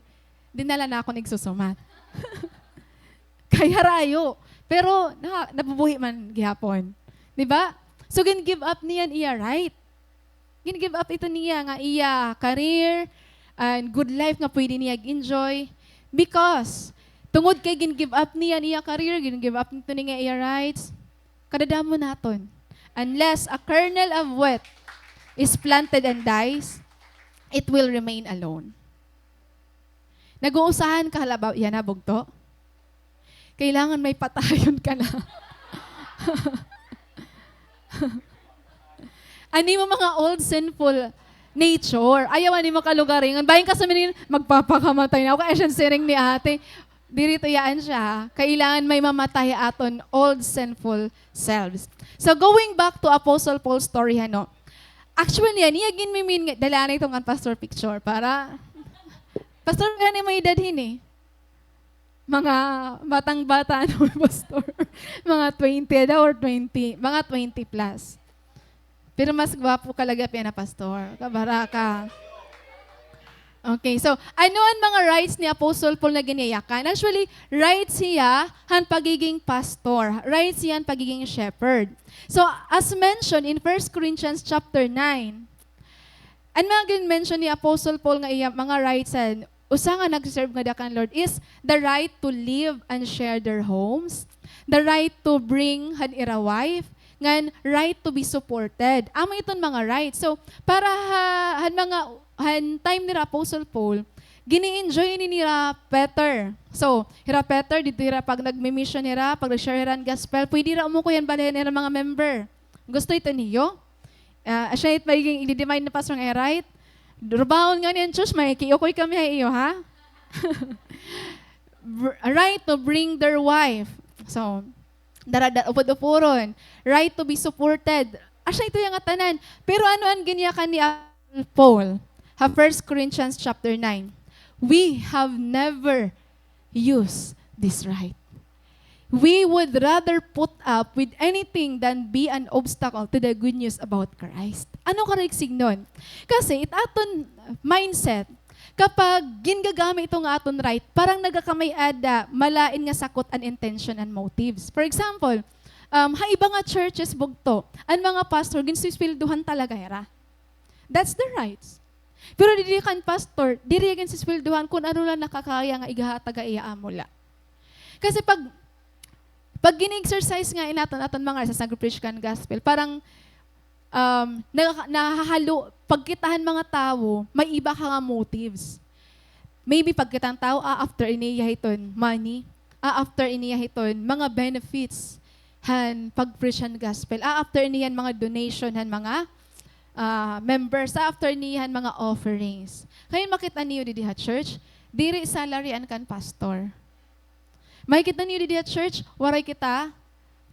dinala na akon igsusumat. Kay harayo. Pero na-, nabubuhi man gihapon. Di ba? So, gin-give up niya an iya right. Gin-give up ito niya nga iya career and good life nga pwede niya enjoy. Because, tungod kay gin-give up niya an iya career, gin-give up nito niya iya rights, kadadamo naton. Unless a kernel of wheat is planted and dies, it will remain alone. Nag-uusahan ka, hala ba, yana, bugto? Kailangan may patayon ka na. An imo mga old sinful nature, ayaw an imo kalugaringon. Bangin ka sumingin, "Magpapakamatay na ako." Kay asya an siring ni ate. Diri ito yaan siya, ha? Kailangan may mamatay aton old sinful selves. So, going back to Apostle Paul's story, ano? Actually, niya, niya ginmimin nga, dala na ito nga pastor picture para, pastor, gani mo edad hini? Mga batang-bata na, pastor. Mga twenty daw or twenty, mga twenty plus. Pero mas gwapo ka la gihap yana, pastor. Kabaraka. Okay, so, ano an mga rights ni Apostle Paul nga ginyayakan? Actually, rights hiya han pagiging pastor. Rights hiya han pagiging shepherd. So, as mentioned in First Corinthians chapter nine, an mga gin-mention ni Apostle Paul nga iya mga rights han usa nga nagse-serve ngada kan Lord is the right to live and share their homes, the right to bring han ira wife, ngan right to be supported. Amo iton mga rights. So, para ha, han mga, han time nira Apostle Paul, gini-enjoy ini nira Peter. So, hira Peter, didto hira pag nagmi-mission hira, pag nag-share hira han gospel, pwede hira umukoy han balay han ira mga member. Gusto ito niyo? Ah, asya it magigin ididefine ni Pastor nga right. Durbaon nga niyan, church, may kiukoy kami ha iyo, ha? Br-, right to bring their wife. So, dara-, da-, upod-upuron. Right to be supported. Asya ito iya ngatanan. Pero ano an ginyakan ni Apostle Paul? Ha First Corinthians chapter nine. We have never used this right. We would rather put up with anything than be an obstacle to the good news about Christ. Ano karuyag signon? Kasi it aton mindset, kapag gingagamit ito nga aton right, parang nagakamay-ada malain nga sakot an intention and motives. For example, um, ha iba nga churches bugto, an mga pastor, ginsisweldohan talaga hira. That's the rights. Pero didi kan pastor, diri iya ginsisweldohan kun ano la nakakaya nga igahatag ha iya amo la. Kasi pag, pag gini-exercise nga in aton, aton mga rights, nag-preach kan gospel, parang, um, na-, nahahalo, pagkita han mga tawo, may iba ka nga motives. Maybe pagkita han tawo, ah, after ini iya hiton money, ah, after ini iya hiton mga benefits han pag-preach han gospel, ah, after ini han mga donation han mga, ah, members, ah, after ini han mga offerings. Kay makit-an niyo didi ha church, diri salary an kan pastor. Makikita niyo didi ha church, waray kita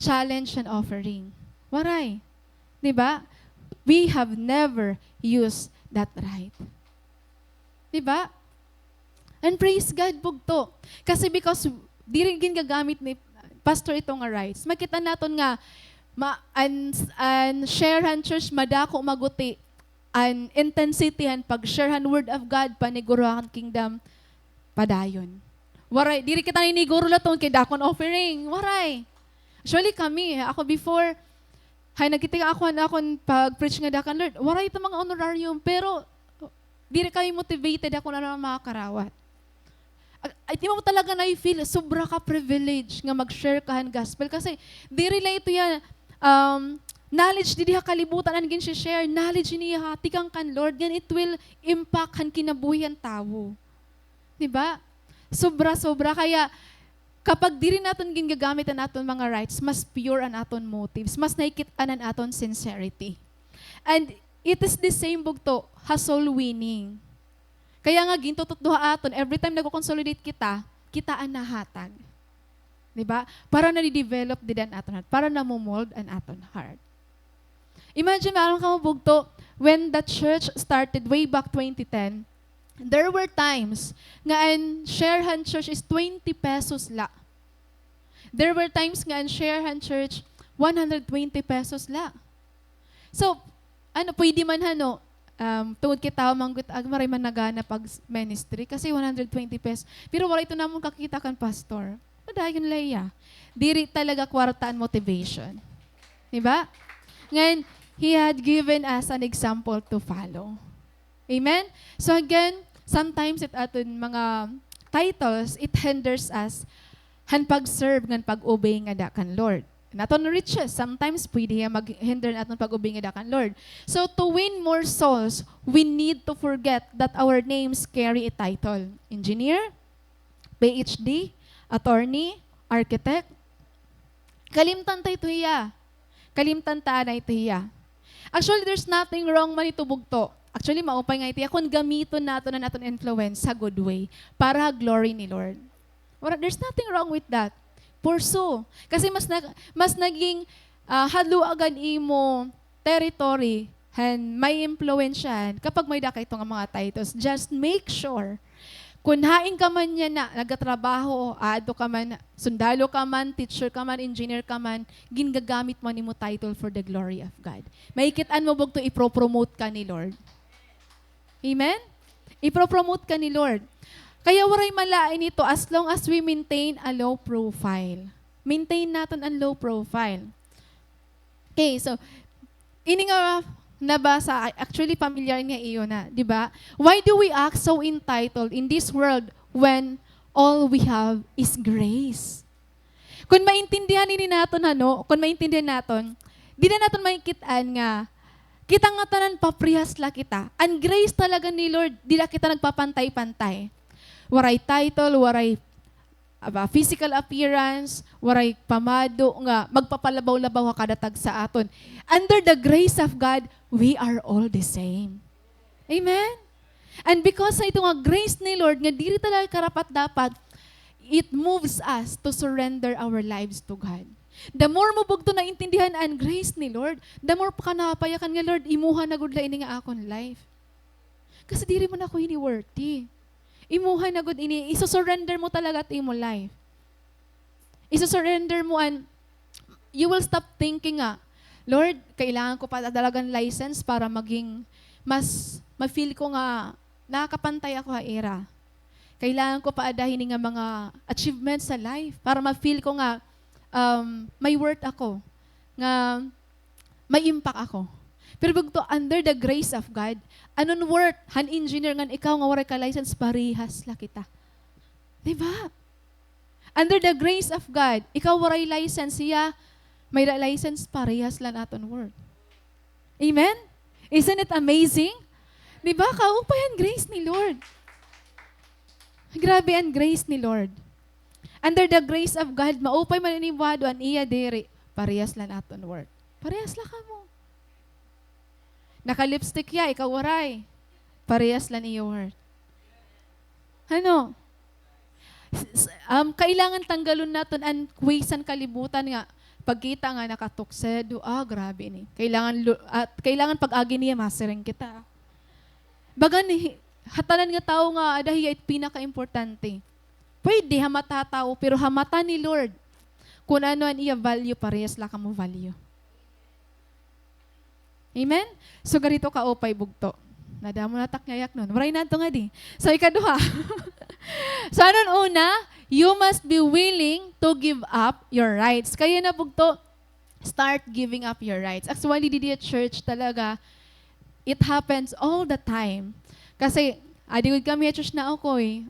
challenge an offering. Waray. Di ba? We have never used that right. Di ba? And praise God, bugto. Kasi because diri gingagamit ni pastor ito nga rights. Makita naton nga ma-, an, an share han church, madako, maguti an intensity han pag-share han word of God, paniguro han kingdom, padayon. Waray, diri kita niniguro la tungod kay dako an offering. Waray. Actually, kami, ako before, hay nagkita ako han akon pag-preach nga dako an Lord. Waray ito mga honorarium, pero diri kami motivated kon ano an makakarawat. Ag-, ay, di mo talaga na-feel, sobra ka privilege nga mag-share ka han gospel. Kasi, diri la ito iya, um, knowledge didi ha kalibutan an ginshi-share. Knowledge ini ha tikang kan Lord. Ngan it will impact han kinabuhi han tawo. Di ba? Sobra-sobra. Kaya, kapag diri naton gingagamit an aton mga rights, mas pure an aton motives, mas nakikit-an an aton sincerity. And it is the same bugto ha soul winning. Kaya nga, gintututdo ha aton, every time nagko-consolidate kita, kita an nahatag. Di ba? Para nade-develop dida an aton heart, para namo-mold an aton heart. Imagine, maaram kamo bugto, when the church started way back twenty ten, there were times nga an share han church is twenty pesos la. There were times nga an share han church, one hundred twenty pesos la. So, ano, pwede man, hano, um, tungod kay tawo man gud, ag-, maray man nagana pag-ministry kasi one hundred twenty pesos. Pero waray ito namon kakita kan pastor. Padayon la hiya. Diri talaga kwarta an motivation. Di ba? Ngan, he had given us an example to follow. Amen? So again, sometimes it aton mga titles, it hinders us han pag-serve ngan pag-obey ngada kan Lord. An aton riches, sometimes pwede hiya mag-hinder han aton pag-obey ngada kan Lord. So to win more souls, we need to forget that our names carry a title. Engineer, P H D, attorney, architect. Kalimtan ta ito hiya. Kalimtan ta anay ito hiya. Actually, there's nothing wrong man ito bugto. Actually, maupay nga ito hiya kon gamiton naton an aton influence ha good way para ha glory ni Lord. Wala, there's nothing wrong with that. Pursue. Kasi mas na-, mas naging, ah, hadluag an imo territory han may impluwensyahan kapag may-ada ka ito nga mga titles. Just make sure, kon hain ka man yana nagatrabaho, aadto ka man, sundalo ka man, teacher ka man, engineer ka man, gingagamit mo an imo title for the glory of God. Makikit-an mo bugto, ipro-promote ka ni Lord. Amen? Ipro-promote ka ni Lord. Kaya waray malain ito as long as we maintain a low profile. Maintain naton an low profile. Okay, so, ini nga nabasa, actually, familiar nga iyo na, di ba? Why do we act so entitled in this world when all we have is grace? Kon maintindihan ini naton, hano, kon maintindihan naton, dida naton makikit-an nga kita ngatanan paprehas la kita. An grace talaga ni Lord, dida kita nagpapantay-pantay. Waray title, waray, aba, physical appearance, waray pamado nga magpapalabaw-labaw ha kada tagsa aton. Under the grace of God, we are all the same. Amen? And because sa ito nga grace ni Lord, nga diri talaga karapat-dapat, it moves us to surrender our lives to God. The more mo bugto naintindihan an grace ni Lord, the more pa ka napayakan nga, "Lord, imuha na gud la ini nga akon life. Kasi diri man ako ini worthy. Imuha na gud ini, iso-surrender mo talaga it imo life." Iso-surrender mo an, you will stop thinking nga, "Lord, kailangan ko pa talaga hin license para maging mas ma-feel ko nga nakakapantay ako ha ira. Kailangan ko pa ada hini nga mga achievements sa life para ma-feel ko nga, um, may worth ako, nga may impact ako." Pero bugto, under the grace of God, ano an worth han engineer ngan ikaw nga waray ka license, parehas la kita. Di ba? Under the grace of God, ikaw waray license, hiya may la-, license, parehas la an aton worth. Amen? Isn't it amazing? Di ba? Kaupay an grace ni Lord. Grabe an grace ni Lord. Under the grace of God, maupay man an imo hado, an iya diri, parehas la an aton worth. Parehas la kamo. Naka-lipstick hiya, ikaw waray. Parehas la an iyo worth. Ano? S-, s-, um, kailangan tanggalon naton an kuwisan kalibutan nga pagkita nga nakatuksedo, ah, grabe ini. Kailangan lu-, at kailangan pag-agi niya, masiring kita. Bagan hi-, ha tanan nga tawo nga ada hiya it pinakaimportante. Pwede ha mata ha tawo, pero ha mata ni Lord, kun ano an iya value, parehas la kamo value. Amen? So, ganito kaupay bugto. Nadamo na tak nga yaknon. Waray na adto ngadi. So, ikaduha. So, ano an una? You must be willing to give up your rights. Kay yana bugto, start giving up your rights. Actually, didi ha church talaga, it happens all the time. Kasi, adi gud kami ha church na ako eh.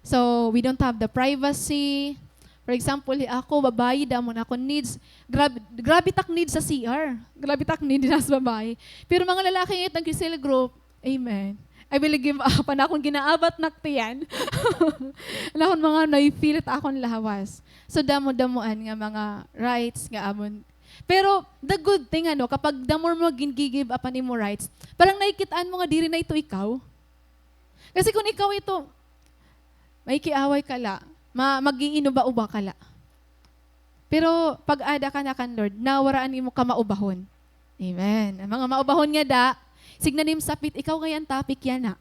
So, we don't have the privacy. For example, hi ako, babayi, damo an akon needs. Grab-, grabe tak need sa C R. Grabe tak need dinhi sa babayi. Pero mga lalaki ngay-an, tag-cell group, amen. I will give up an akon ginaabat nak tiyan. An akon mga naipilit akon lawas. So, damo-damoan nga mga rights nga amon. Pero, the good thing, ano, kapag the more mo gin-, gi-give up an imo rights, parang nakikit-an mo nga diri na ito ikaw. Kasi kun ikaw ito, makikiaway ka la, ma-, mag-iinuba-uba ka la. Pero pag-ada ka na kan Lord, nawara an imo kamaubahon. Amen. An mga maubahon ngada, sige na nim sapit, ikaw ngay-an an topic yana.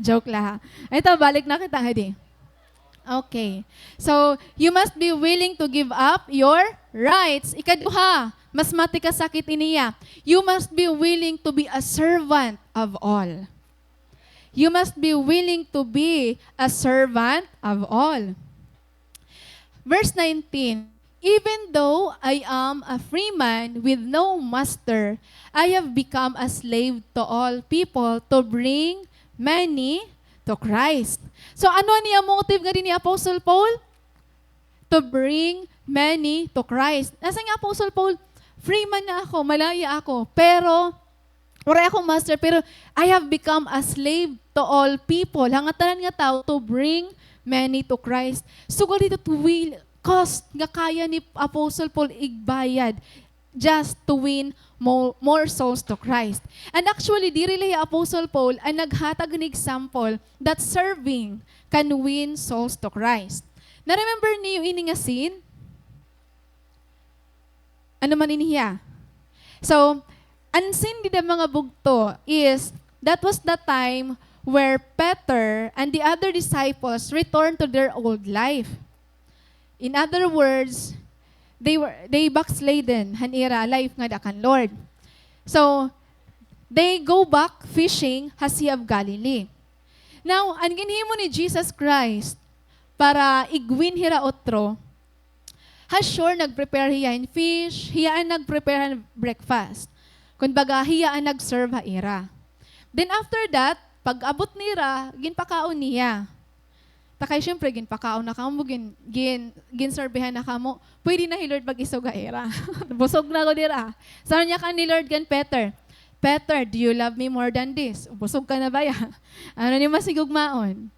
Joke la, ha. Ito, balik na kita, hadi. Okay. So, you must be willing to give up your rights. Ikaduha, mas mati kasakit ini, ha. You must be willing to be a servant of all. You must be willing to be a servant of all. Verse nineteen, "Even though I am a free man with no master, I have become a slave to all people to bring many to Christ." So, ano an iya motive ngadi ni Apostle Paul? To bring many to Christ. Nasiring hi Apostle Paul, "Free man na ako, malaya ako, pero, waray ako master, pero I have become a slave to all people." Ha ngatanan nga tawo, to bring many to Christ. Sugad hito it will, cost nga kaya ni Apostle Paul igbayad just to win mo-, more souls to Christ. And actually, diri la hi Apostle Paul an naghatag hin example that serving can win souls to Christ. Na-remember niyo ini nga scene? Ano man ini hiya? So, an scene dida, mga bugto, is that was the time where Peter and the other disciples returned to their old life. In other words, they were, they backslidden han ira life ngada kan Lord. So, they go back fishing ha Sea of Galilee. Now, an ginhimo ni Jesus Christ para ig-win hira utro, ha shore nag-prepare hiya hin fish, hiya an nag-prepare han breakfast. Kumbaga, hiya an nag-serve ha ira. Then after that, pag-abot nira, ginpakaon niya. Ta kay siyempre, ginpakaon na kamo, gin-, gin-, ginserbihan na kamo, pwede na hi Lord mag-isog ha ira. Busog na gud ira. So, ano niya kan ni Lord kan Peter? "Peter, do you love me more than this?" Busog ka na baya? Ano niyo mas higugmaon?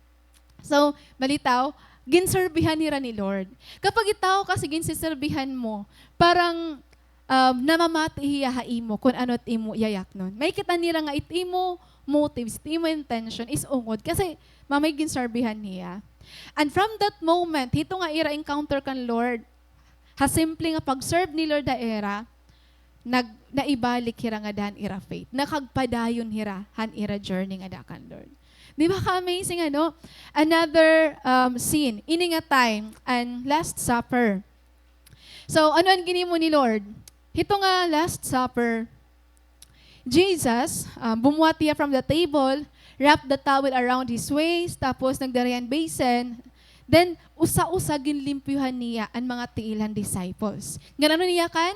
So, malitaw, ginserbihan hira ni Lord. Kapag it tawo kasi ginsiserbihan mo, parang, um, namamati hiya ha imo kun ano it imo yayaknon. Makikita nira nga it imo motives, it imo intention is ungod kasi mamay ginserbihan hiya. And from that moment, hito nga ira encounter kan Lord, ha simple nga pag-serve ni Lord ha ira, nag-, naibalik hira ngada han ira faith. Nakagpadayon hira han ira journey ngada kan Lord. Di ba ka-amazing, ano? Another, um, scene. Ini nga time, an Last Supper. So, ano an ginhimo ni Lord? Hito nga Last Supper, Jesus, um, bumuhat hiya from the table, wrapped the towel around his waist, tapos nagdara hiya hin basin, then, usa-usa ginlimpyuhan niya an mga tiil han disciples. Ngan ano niya kan?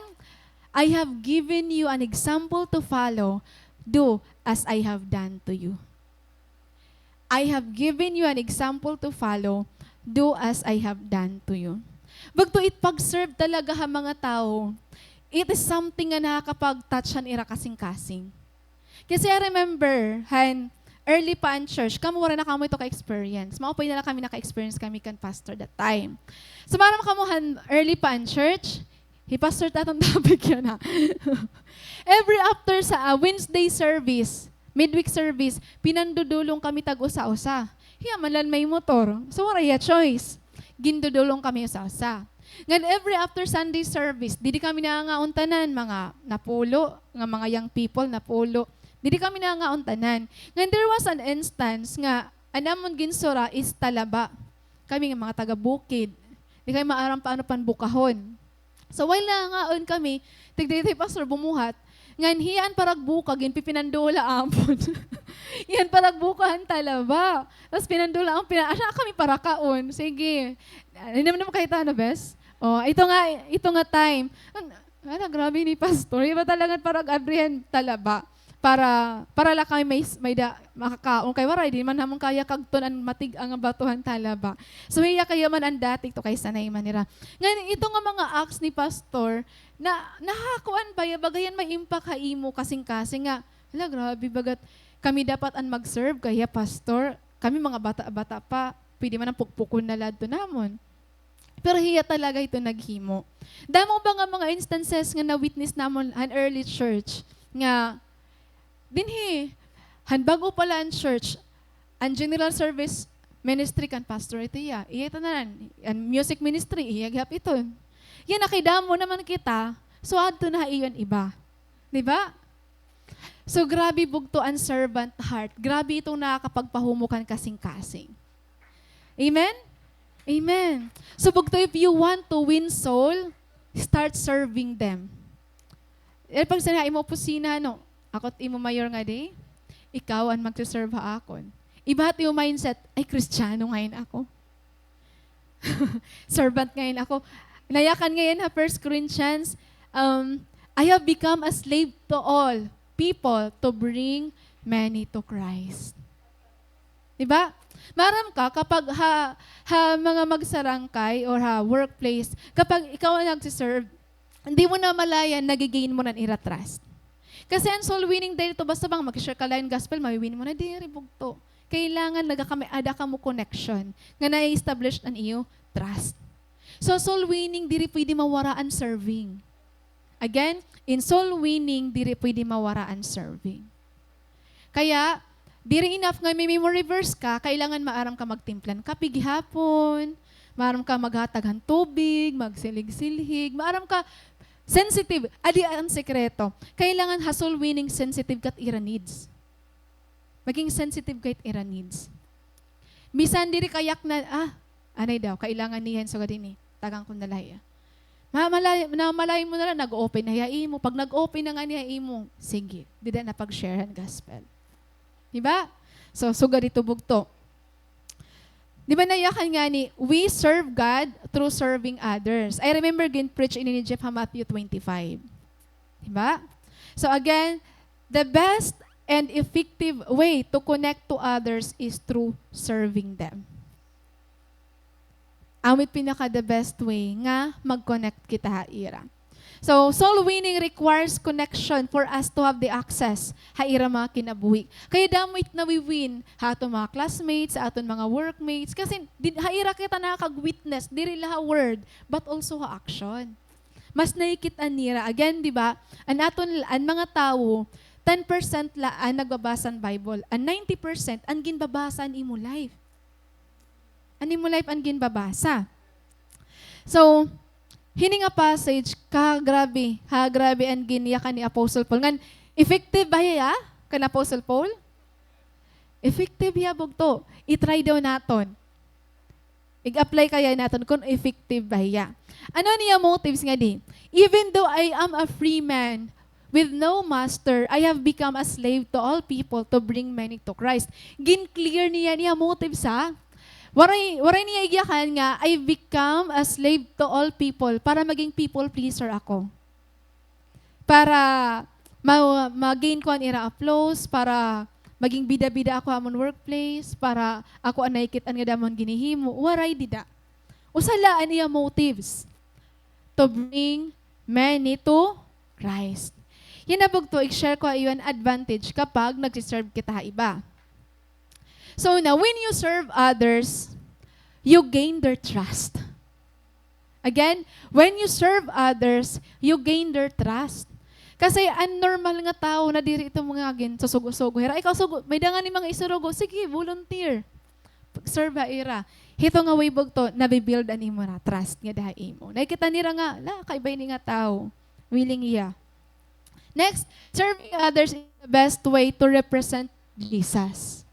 "I have given you an example to follow. Do as I have done to you." "I have given you an example to follow. Do as I have done to you." Bugto, it pag-serve talaga ha mga tawo, it is something nga nakakapag-touch han ira kasingkasing. Kasi I remember, han early pa an church, kamo waray na kamo ito ka-experience. Maupay na la kami naka-experience kami kan pastor that time. So, maaram kamo han early pa an church, hi pastor ta aton topic yana, ah. Every after sa, ah, Wednesday service, midweek service, pinandudulong kami tag-usa-usa. Hiya man la an may motor. So, waray hiya choice. Gindudulong kami usa-usa. Ngan every after Sunday service, didi kami nangangaon tanan, mga napulo, nga mga young people, napulo. Didi kami nangangaon tanan. Ngan there was an instance nga an amon ginsura is talaba. Kami nga mga taga-bukid. Di kami maaram paano panbukahon. So, while nangangaon kami, tigda-, tigda hi pastor bumuhat, ngan hiya an paragbuka, ginpipinandula amon. Hiya an paragbuka han talaba. Tas pinandula an pina-, asya kami parakaon. Sige. Ano naman naman kahit ano, bes? Oh, ito nga, ito nga time. An-, ala, grabe ni pastor. Iba talaga parag-abri han talaba. Para, para la kami may, may da, makakaon. Kay waray, di man namon kaya kagton an matig-a nga bato han talaba. So, hiya kay hiya man an dati to kay sanay man hira. Ngan, ito nga mga acts ni pastor, na, nahakuan ba hiya, baga hiya an may impact ha imo kasingkasing nga, hala, grabe, bagat kami dapat an mag-serve kay hiya pastor, kami mga bata-bata pa, pwede man an pukpukon na la adto namon. Pero hiya talaga ito naghimo. Damo ba nga mga instances nga na-witness namon han early church nga dinhi, han bag-o pa la an church, an general service ministry kan pastor ito hiya. Iya ito na, an music ministry, iya gihap iton. Yana kay damo naman kita, so adto na ha iyo an iba. Di ba? So, grabe bugto an servant heart. Grabe itong nakakapagpahumok han kasingkasing. Amen? Amen. So, bugto, if you want to win soul, start serving them. Eh, pag sa imo opisina, no, ako it imo mayor ngadi, ikaw an magse-serve ha akon. Iba it imo mindset, ay, Kristiyano ngay-an ako. Servant ngay-an ako. Nayakan ngay-an ha First Corinthians, um, "I have become a slave to all people to bring many to Christ." Di ba? Maaram ka, kapag ha, ha mga magsarangkay or ha workplace, kapag ikaw an nagsiserve, hindi mo namalayan, nagi-gain mo na an ira trust. Kasi an soul winning diri ito basta bang mag-share ka la hin gospel, mawi-win mo na, diri bugto. Kailangan nagaka-, may-ada kamo connection nga na-establish an iyo trust. So, soul winning, diri pwede mawara an serving. Again, in soul winning, diri pwede mawara an serving. Kaya, diri enough nga may memory verse ka, kailangan maaram ka magtimpla hin kape gihapon, maaram ka maghatag han tubig, magsilhig-silhig, maaram ka sensitive, adi an sekreto. Kailangan ha soul winning sensitive ka hit ira needs. Maging sensitive ka hit ira needs. Bisan diri ka yaknan, ah, anay daw, kailangan niya hin sugad hini. Tagan ko na la hiya. Mamalay, namalay mo na la, nag-open na hiya imo. Pag nag-open na ngani hiya imo, sige, dida na pag-share han gospel. Di ba? So, sugad ito bugto. Di ba nayakan ngani, we serve God through serving others. I remember gin-preach ini ni Jeff ha Matthew twenty-five. Di ba? So again, the best and effective way to connect to others is through serving them. Amo it pinaka the best way nga mag-connect kita ha ira. So, soul winning requires connection for us to have the access ha ira mga kinabuhi. Kaya damo it nawi-win ha aton mga classmates, ha aton mga workmates. Kasi di, ha ira kita nakakag-witness, diri la ha word, but also ha action. Mas nakikit-an nira. Again, di ba? An aton, an mga tawo, ten percent la an nagbabasa an Bible. An ninety percent, an ginbabasa an imo life. An imo life an ginbabasa. So, hini nga passage, ka grabe, ha, grabe an ginyakan ni Apostle Paul. Ngan, effective ba hiya, kan Apostle Paul? Effective hiya, bugto. I-try daw naton. Ig-apply kaya naton kon effective ba hiya. Ano an iya motives ngadi? "Even though I am a free man with no master, I have become a slave to all people to bring many to Christ." Gin-clear niya an iya motives, ha. Waray, waray niya igyakan nga, "I become a slave to all people," para maging people pleaser ako. Para ma-, ma-gain ko an ira applause, para maging bida-bida ako ha amon workplace, para ako an nakikit-an nga damo an ginhihimo. Waray dida. Usa la an iya motives. To bring many to Christ. Yana, bugto, i-share ko ha iyo an advantage kapag nagsiserve kita ha iba. So, now, when you serve others, you gain their trust. Again, when you serve others, you gain their trust. Kasi an normal nga tawo, nadiri ito mga ginsusugo-sugo hira. Ikaw, sugo, may-ada ngani mga isurugo, sige, volunteer. Serve ha ira. Hito nga way, bugto, nabi-build an imo na trust ngada ha imo. Nakikita nira nga, la, kaiba ini nga tawo. Willing hiya. Next, serving others is the best way to represent Jesus.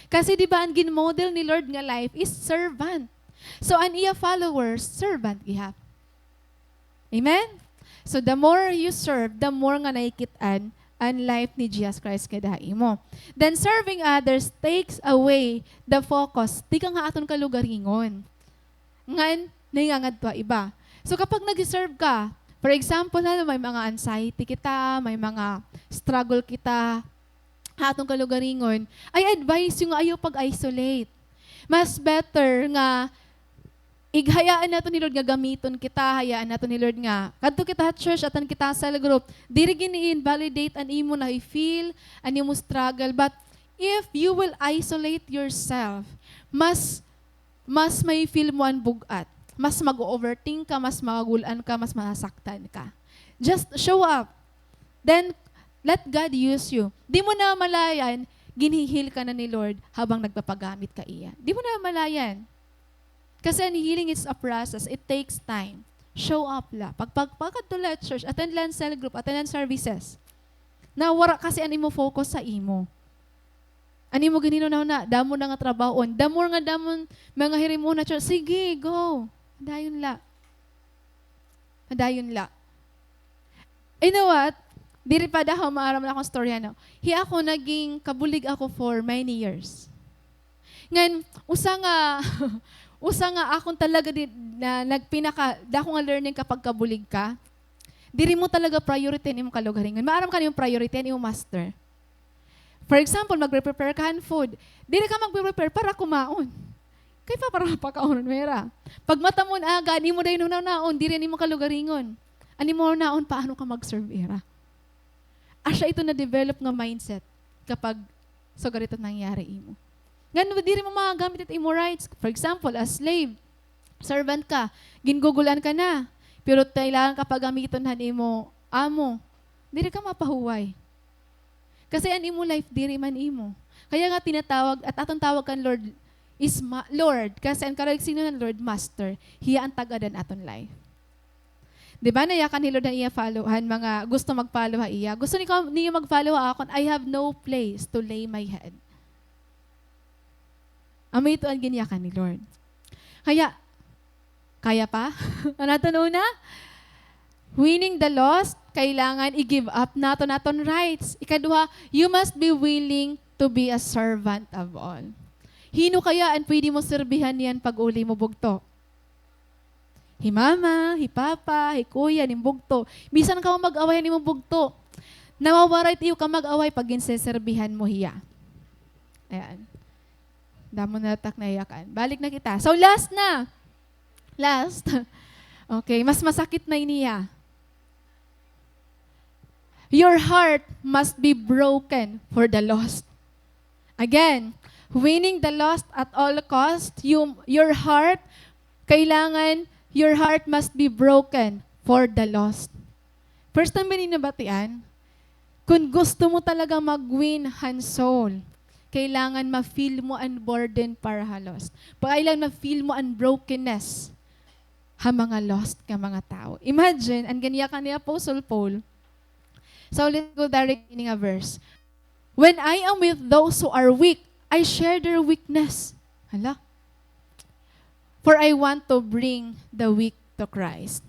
Kasi, di ba, an gin-model ni Lord nga life is servant. So, an iya followers, servant gihap. Amen? So, the more you serve, the more nga nakikit-an an life ni Jesus Christ ngada ha imo. Then, serving others takes away the focus tikang ha aton kalugaringon. Ngan, nahingangadto ha iba. So, kapag nag-serve ka, for example, ano, may mga anxiety kita, may mga struggle kita, ha aton kalugaringon, I advise you nga ayaw pag-isolate. Mas better nga ighayaan naton ni Lord nga gamiton kita, hayaan naton ni Lord nga kadto kita ha church, attend kita ha cell group. Diri gin-i-invalidate an imo nahi-feel, an imo struggle. But if you will isolate yourself, mas mas mahi-feel mo an bug-at. Mas mag-o-overthink ka, mas magul-an ka, mas masasaktan ka. Just show up. Then, let God use you. Di mo namalayan, ginhi-heal ka na ni Lord habang nagpapagamit ka iya. Di mo namalayan. Kasi an healing is a process. It takes time. Show up la. Pag, pag, pagkadto la church, attend la an cell group, attend la an services. Nawara kasi an imo focus sa imo. An imo ginhinunahuna, damo na nga trabahoon. The more nga damo mga hirimuon na church, sige, go. Padayon la. Padayon la. You know what? Diri pa daw maaram an akon storya, no? Hi ako, naging kabulig ako for many years. Ngan, usa nga, usa nga akon talaga di, na, nagpinaka, dako nga learning kapag kabulig ka, diri mo talaga priority an imo kalugaringon. Maaram ka an imo priority, an imo master. For example, magre-prepare ka han food. Diri ka magre-prepare para kumaon. Kay pa, para mapakaunon mo hira. Pagmata mo an aga, an imo dayon hunahunaon, diri an imo kalugaringon. An imo hunahunaon, paano ka mag-serve hira. Asya ito na-develop nga mindset kapag sugad ito nangyari imo. Ngan diri mo magamit it imo rights. For example, as slave, servant ka, gingugul-an ka na, pero kailangan ka pa gamiton han imo amo. Diri ka mapahuway. Kasi an imo life diri man imo. Kaya nga tinatawag, at aton tawag kan Lord is ma-, Lord. Kasi an karuyag signify han Lord, Master. Hiya an tag-ad han aton life. Di ba, nayakan hi Lord han iya follow, han mga gusto mag-follow ha iya. Gusto niyo, niyo mag-follow ha akon, I have no place to lay my head. Amo ito an ginyakan ni Lord. Kaya, kaya pa? An aton una, winning the lost, kailangan i-give up naton aton rights. Ikaduha, you must be willing to be a servant of all. Hin-o kaya an pwede mo serbihan niyan pag-uli mo bugto? Hi mama, hi papa, hi kuya, an imo bugto. Bisan kamo mag-away han imo bugto, nawawara it iyo kamag-away pag ginseserbihan mo hiya. Ayan. Damo na tak nayakan. Balik na kita. So, last na. Last. Okay, mas masakit na ini, ha. Your heart must be broken for the lost. Again, winning the lost at all cost, you, your heart, kailangan, your heart must be broken for the lost. First time ba niyo nabatian? Kung gusto mo talaga mag-win han soul, kailangan ma-feel mo an burden para ha lost. Kailangan ma-feel mo an brokenness ha mga lost nga mga tawo. Imagine, an ginyakan ni Apostle Paul, sa ulit ko direct ini nga verse. "When I am with those who are weak, I share their weakness." Hala. "For I want to bring the weak to Christ.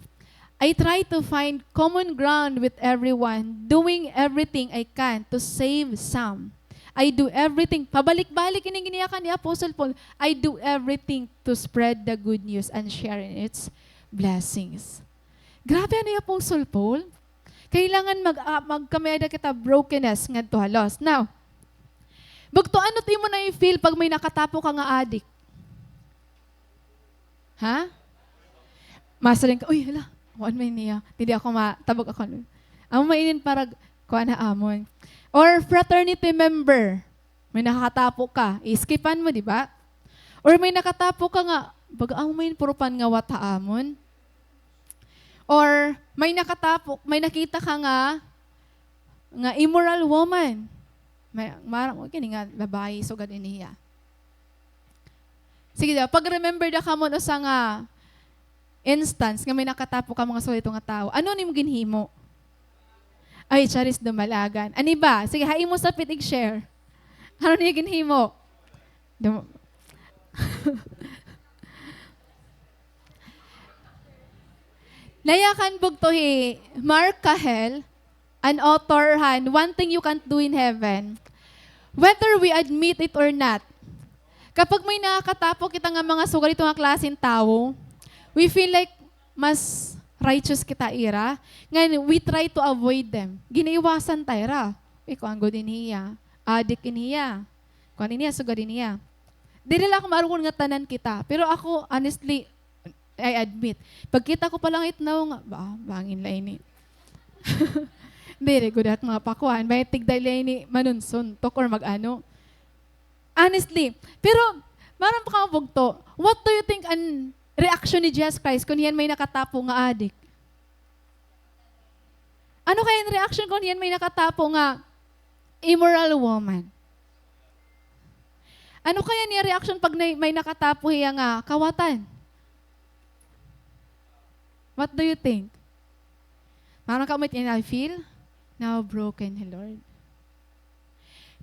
I try to find common ground with everyone, doing everything I can to save some. I do everything." Pabalik-balik ini ginyakan ni Apostle Paul. "I do everything to spread the good news and share in its blessings." Grabe ano ni Apostle Paul. Kailangan mag-, ah, magkamay-ada kita brokenness ngadto ha lost. Now, bugto, ano it imo na-feel pag may nakatapo ka nga adik? Ha? Masiring ka, "Uy, hala, kuan man niya. Diri ako matabog ako." Amo man ini para kuan ha amon. Or fraternity member. May nakatapo ka, iskipan mo, di ba? Or may nakatapo ka nga, baga amo man puro pangawat ha amon. Or may nakatapo, may nakita ka nga, nga immoral woman. May, mara-, mo kini nga babayi, sugad ini hiya. Sige daw, pag-remember da kamo usa nga instance nga may nakatapo ka mga sulito nga tawo. Ano an imo ginhimo? Ay, charis, dumalagan. Ani ba? Sige, ha imo sapit ig-share. Ano niyo ginhimo? Dum-, nayakan bugto hi Mark Cahill, an author han One Thing You Can't Do in Heaven, whether we admit it or not, kapag may nakakatapo kita nga mga sugad hito nga klase hin tawo, we feel like mas righteous kita ira, ngan we try to avoid them. Ginaiwasan ta ira. Uy, kuan gud ini hiya. Adik ini hiya. Kuan ini hiya, sugad ini hiya. Diri la ako maargon nga tanan kita. Pero ako, honestly, I admit, pagkita ko pa la nga itnaw nga, ba, bangin la ini. Diri gud ak mapakuan, bangin tigda la ini manunsuntok or mag-ano. Honestly, pero maaram pa kamo bugto, what do you think an reaction ni Jesus Christ kon hiya an may nakatapo nga adik? Ano kaya an reaction kon hiya an may nakatapo nga immoral woman? Ano kaya an iya reaction pag may, may nakatapo hiya nga kawatan? What do you think? Maaram kamo it imo na-feel? Nabobroken hi Lord.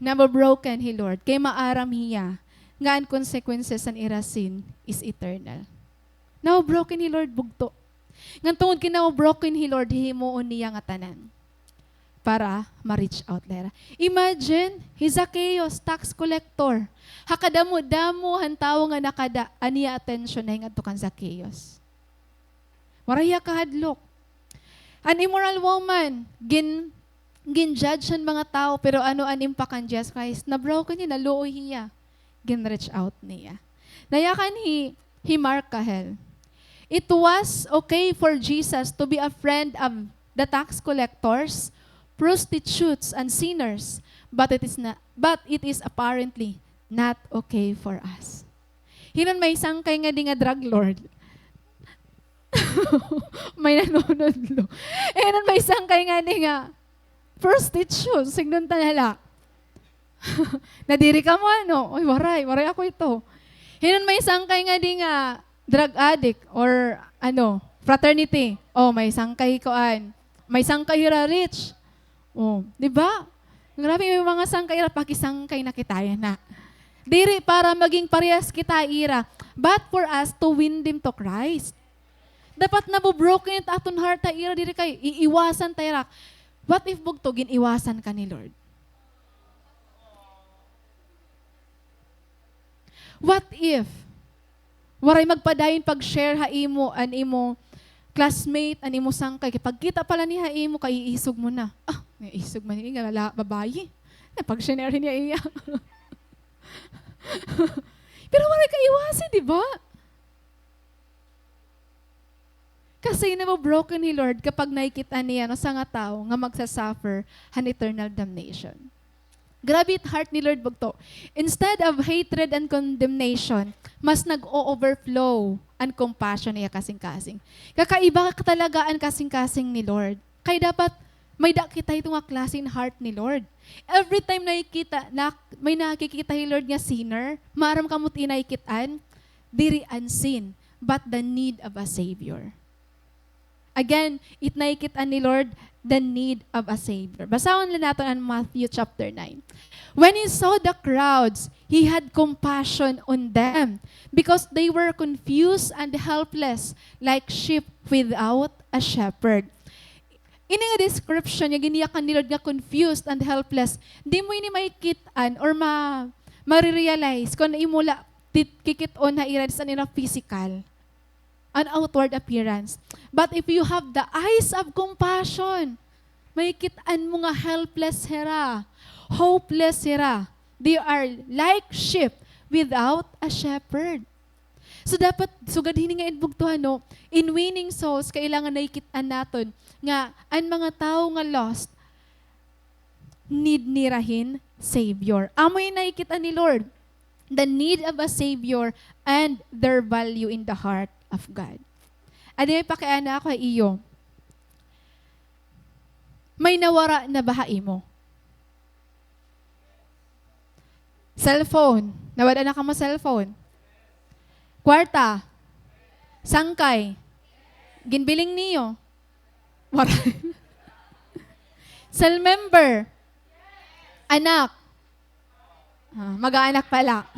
Nabobroken hi Lord. Kay maaram hiya nga an consequences han ira sin is eternal. Nabobroken hi Lord, bugto. Ngan tungod kay nabobroken hi Lord, hihimuon niya ngatanan para ma-reach out la hira. Imagine, hi Zacchaeus, tax collector. Ha kadamo-damo han tawo nga nakada, an iya atensyon nahingadto kan Zacchaeus. Waray hiya kahadlok. An immoral woman, gin-, gin-judge han mga tawo, pero ano an impact kan Jesus Christ? Nabroken hiya, naluoy hiya. Gin-reach out niya. Nayakan hi, hi Mark Cahill. It was okay for Jesus to be a friend of the tax collectors, prostitutes, and sinners, but it is not, but it is apparently not okay for us. Hin-o an may sangkay ngadi nga drug lord? May nanunudlo. Hin-o an may sangkay ngadi nga prostitute, sidngon ta na la. Nadiri kamo, ano? Uy, waray, waray ako ito. Hin-o an may sangkay ngadi nga drug addict or, ano, fraternity? O, may sangkay kuan. May sangkay hira rich. O, di ba? Grabe, may mga sangkay hira, pakisangkay na kita yana. Diri para maging parehas kita ira, but for us to win them to Christ. Dapat nabobroken it aton heart ha ira, diri kay iiwasan ta ira. What if bugto gin-iwasan ka ni Lord? What if waray magpadayon pag-share ha imo an imo classmate, an imo sangkay, kay pagkita pa la niya ha imo, kay iisog mo na. Ah, may isog man ini nga la-, babayi. Napag-share niya iya. Pero waray ka iwasi, di ba? Kasi namo-broken hi Lord kapag nakikit-an niya an usa nga tawo nga magsa-suffer han eternal damnation. Grabe it heart ni Lord bugto. Instead of hatred and condemnation, mas nag-o-overflow an compassion niya kasingkasing. Kakaiba ka talaga an kasingkasing ni Lord. Kay dapat may-ada kita ito nga klase hin heart ni Lord. Every time nakikita, na, may nakikita hi Lord nga sinner, maaram kamo it iya nakikit-an, diri an sin, but the need of a Savior. Again, it nakikit-an ni Lord the need of a Savior. Basahon la naton an Matthew chapter nine. When he saw the crowds, he had compassion on them because they were confused and helpless like sheep without a shepherd. Ini nga description nga ginyakan ni Lord nga confused and helpless, di mo ini makikit-an or ma-, marirealize kon imo la tit-, kikit-on ha ira, sa nila physical, an outward appearance. But if you have the eyes of compassion, makikit-an mo nga helpless hira, hopeless hira. They are like sheep without a shepherd. So, dapat, sugad hini nga inbugtohan, no, in winning souls, kailangan nakikit-an naton nga an mga tawo nga lost, need nira hin Savior. Amo ini nakikit-an ni Lord, the need of a Savior and their value in the heart of God. Adi, may pakiana ako ha iyo. May nawara na ba ha imo? Cellphone. Nawad-an na kamo cellphone? Kwarta. Sangkay. Ginbiling niyo? Waray. Cell member. Anak. Ah, mag-aanak pa la.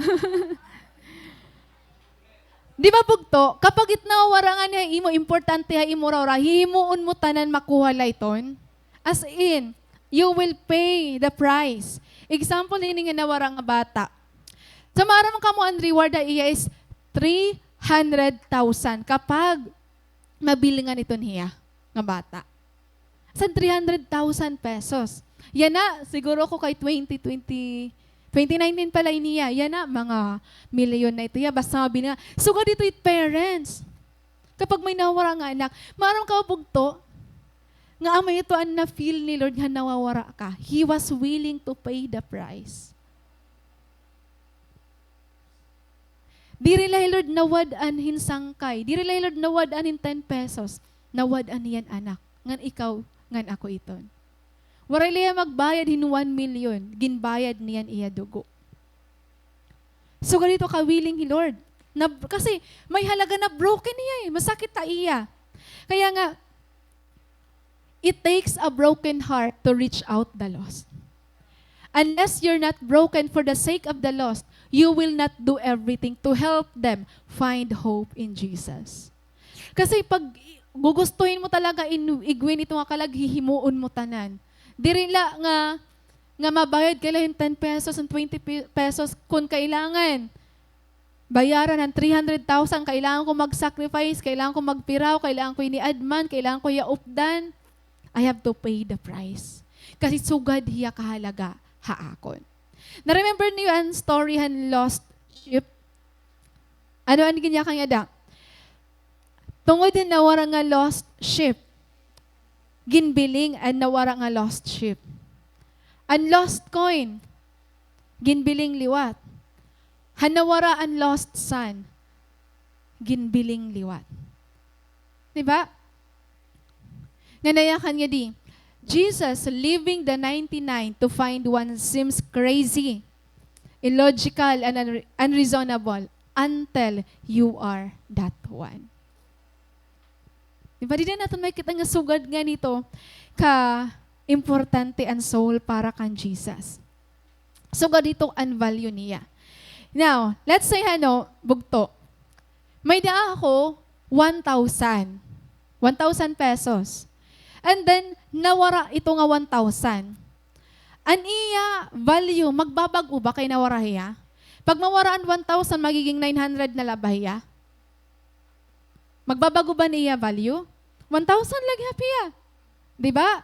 Di ba bugto? Kapag it nawawara ngani ha imo, importante ha imo, ra-, ra-, hihimuon mo tanan makuha la iton. As in, you will pay the price. Example, hini nga nawara nga bata. Sa maaram kamo, an reward ha iya is three hundred thousand kapag mabilngan iton hiya nga bata. Sa three hundred thousand pesos. Yana, siguro ko kay twenty twenty, twenty nineteen pa la ini hiya. Yana, mga milyon na ito hiya. Basta mabilngan. Sugad ito it parents. Kapag may nawara nga anak, maaram ka bugto, nga amo ito an na-feel ni Lord nga nawawara ka. He was willing to pay the price. Diri la hi Lord nawad-an hin sangkay. Diri la hi Lord nawad-an hin ten pesos. Nawad-an hiya an anak. Ngan ikaw, ngan ako iton. Waray la hiya magbayad hin one million. Ginbayad niya an iya dugo. Sugad ito ka-willing hi Lord. Na, kasi may halaga na broken hiya eh. Masakit ha iya. Kaya nga, it takes a broken heart to reach out the lost. Unless you're not broken for the sake of the lost, you will not do everything to help them find hope in Jesus. Kasi pag gugustuhin mo talaga in-, ig-win ito nga kalag, hihimuon mo tanan. Diri la nga, nga mabayad ka la hin ten pesos, hin twenty pe-, pesos, kun kailangan bayaran an three hundred thousand, kailangan ko mag-sacrifice, kailangan ko magpiraw, kailangan ko ini-adman, kailangan ko iya updan. I have to pay the price. Kasi sugad hiya kahalaga ha akon. Na-remember niyo an story han lost sheep? Ano an ginyakan niya da? Tungod han nawara nga lost sheep, ginbiling an nawara nga lost sheep. An lost coin, ginbiling liwat. Han nawara an lost son, ginbiling liwat. Di ba? Nga nayakan niya di, Jesus leaving the ninety-nine to find one seems crazy, illogical, and unre-, unreasonable until you are that one. Di ba? Dida naton makita nga sugad nganhi ito ka importante an soul para kan Jesus. Sugad ito an value niya. Now, let's say, ano, bugto. May-ada ako one thousand. One thousand pesos. And then, nawara ito nga one thousand. An iya value, magbabag-o ba kay nawara hiya? Pag mawara an one thousand, magiging nine hundred na la ba hiya? Magbabag-o ba an iya value? One thousand la gihap hiya. Di ba?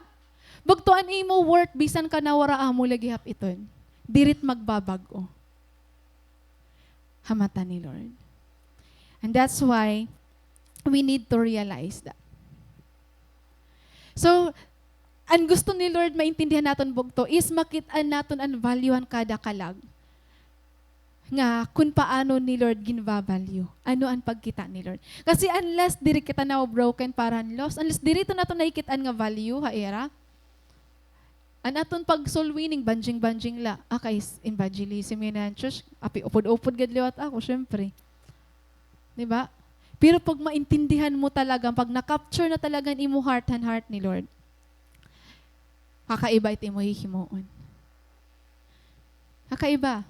Bugto an imo worth, bisan ka nawara, amo la gihap iton. Diri it magbabag-o ha mata ni Lord. And that's why we need to realize that. So, an gusto ni Lord maintindihan naton bugto is makit-an naton an value han kada kalag. Nga kun paano ni Lord ginva-value. Ano an pagkita ni Lord? Kasi unless diri kita na-broken para han lost, unless diri ito naton nakikit-an nga value ha ira, an aton pag-soul winning, banjing-banjing la. Ah, kay s-, evangelism yana han church, api upod-upod gad liwat ako, syempre. Di ba? Pero pag maintindihan mo talaga, pag na-capture na talaga han imo heart, han heart ni Lord, kakaiba it imo hihimuon. Kakaiba.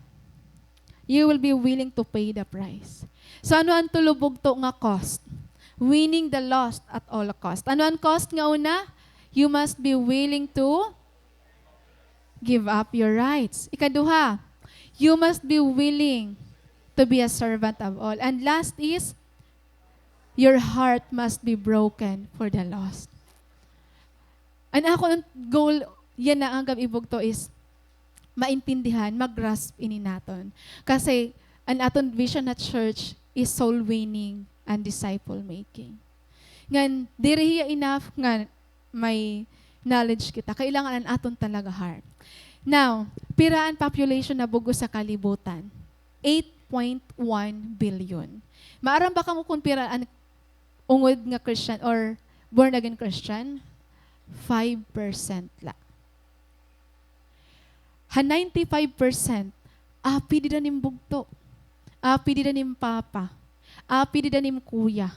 You will be willing to pay the price. So, ano an tulo bugto nga cost? Winning the lost at all cost. Ano an cost nga una? You must be willing to give up your rights. Ikaduha, you must be willing to be a servant of all. And last is, your heart must be broken for the lost. An akon goal yana nga gab-i bugto is maintindihan, ma-grasp ini naton. Kasi an aton vision ha church is soul winning and disciple making. Ngan, diri hiya enough nga may knowledge kita. Kailangan an aton talaga heart. Now, pira an population na bug-os ha kalibutan? Eight point one billion. Maaram ba kamo kon pira an ungod nga Christian or born again Christian? Five percent la. Ha ninety-five percent, api dida nim bugto. Api dida nim papa. Api dida nim kuya.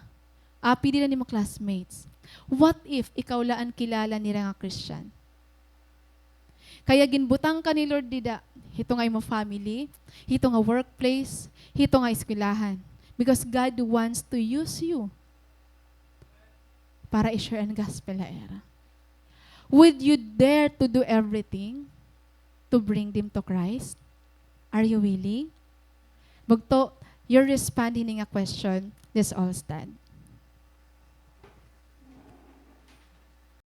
Api dida nim classmates. What if ikaw la an kilala nira nga Christian? Kaya ginbutang ka ni Lord dida, hito nga imo family, hito nga workplace, hito nga eskwelahan. Because God wants to use you para i-share an gospel ha ira. Would you dare to do everything to bring them to Christ? Are you willing? Bugto, your respond hini nga question, let's all stand.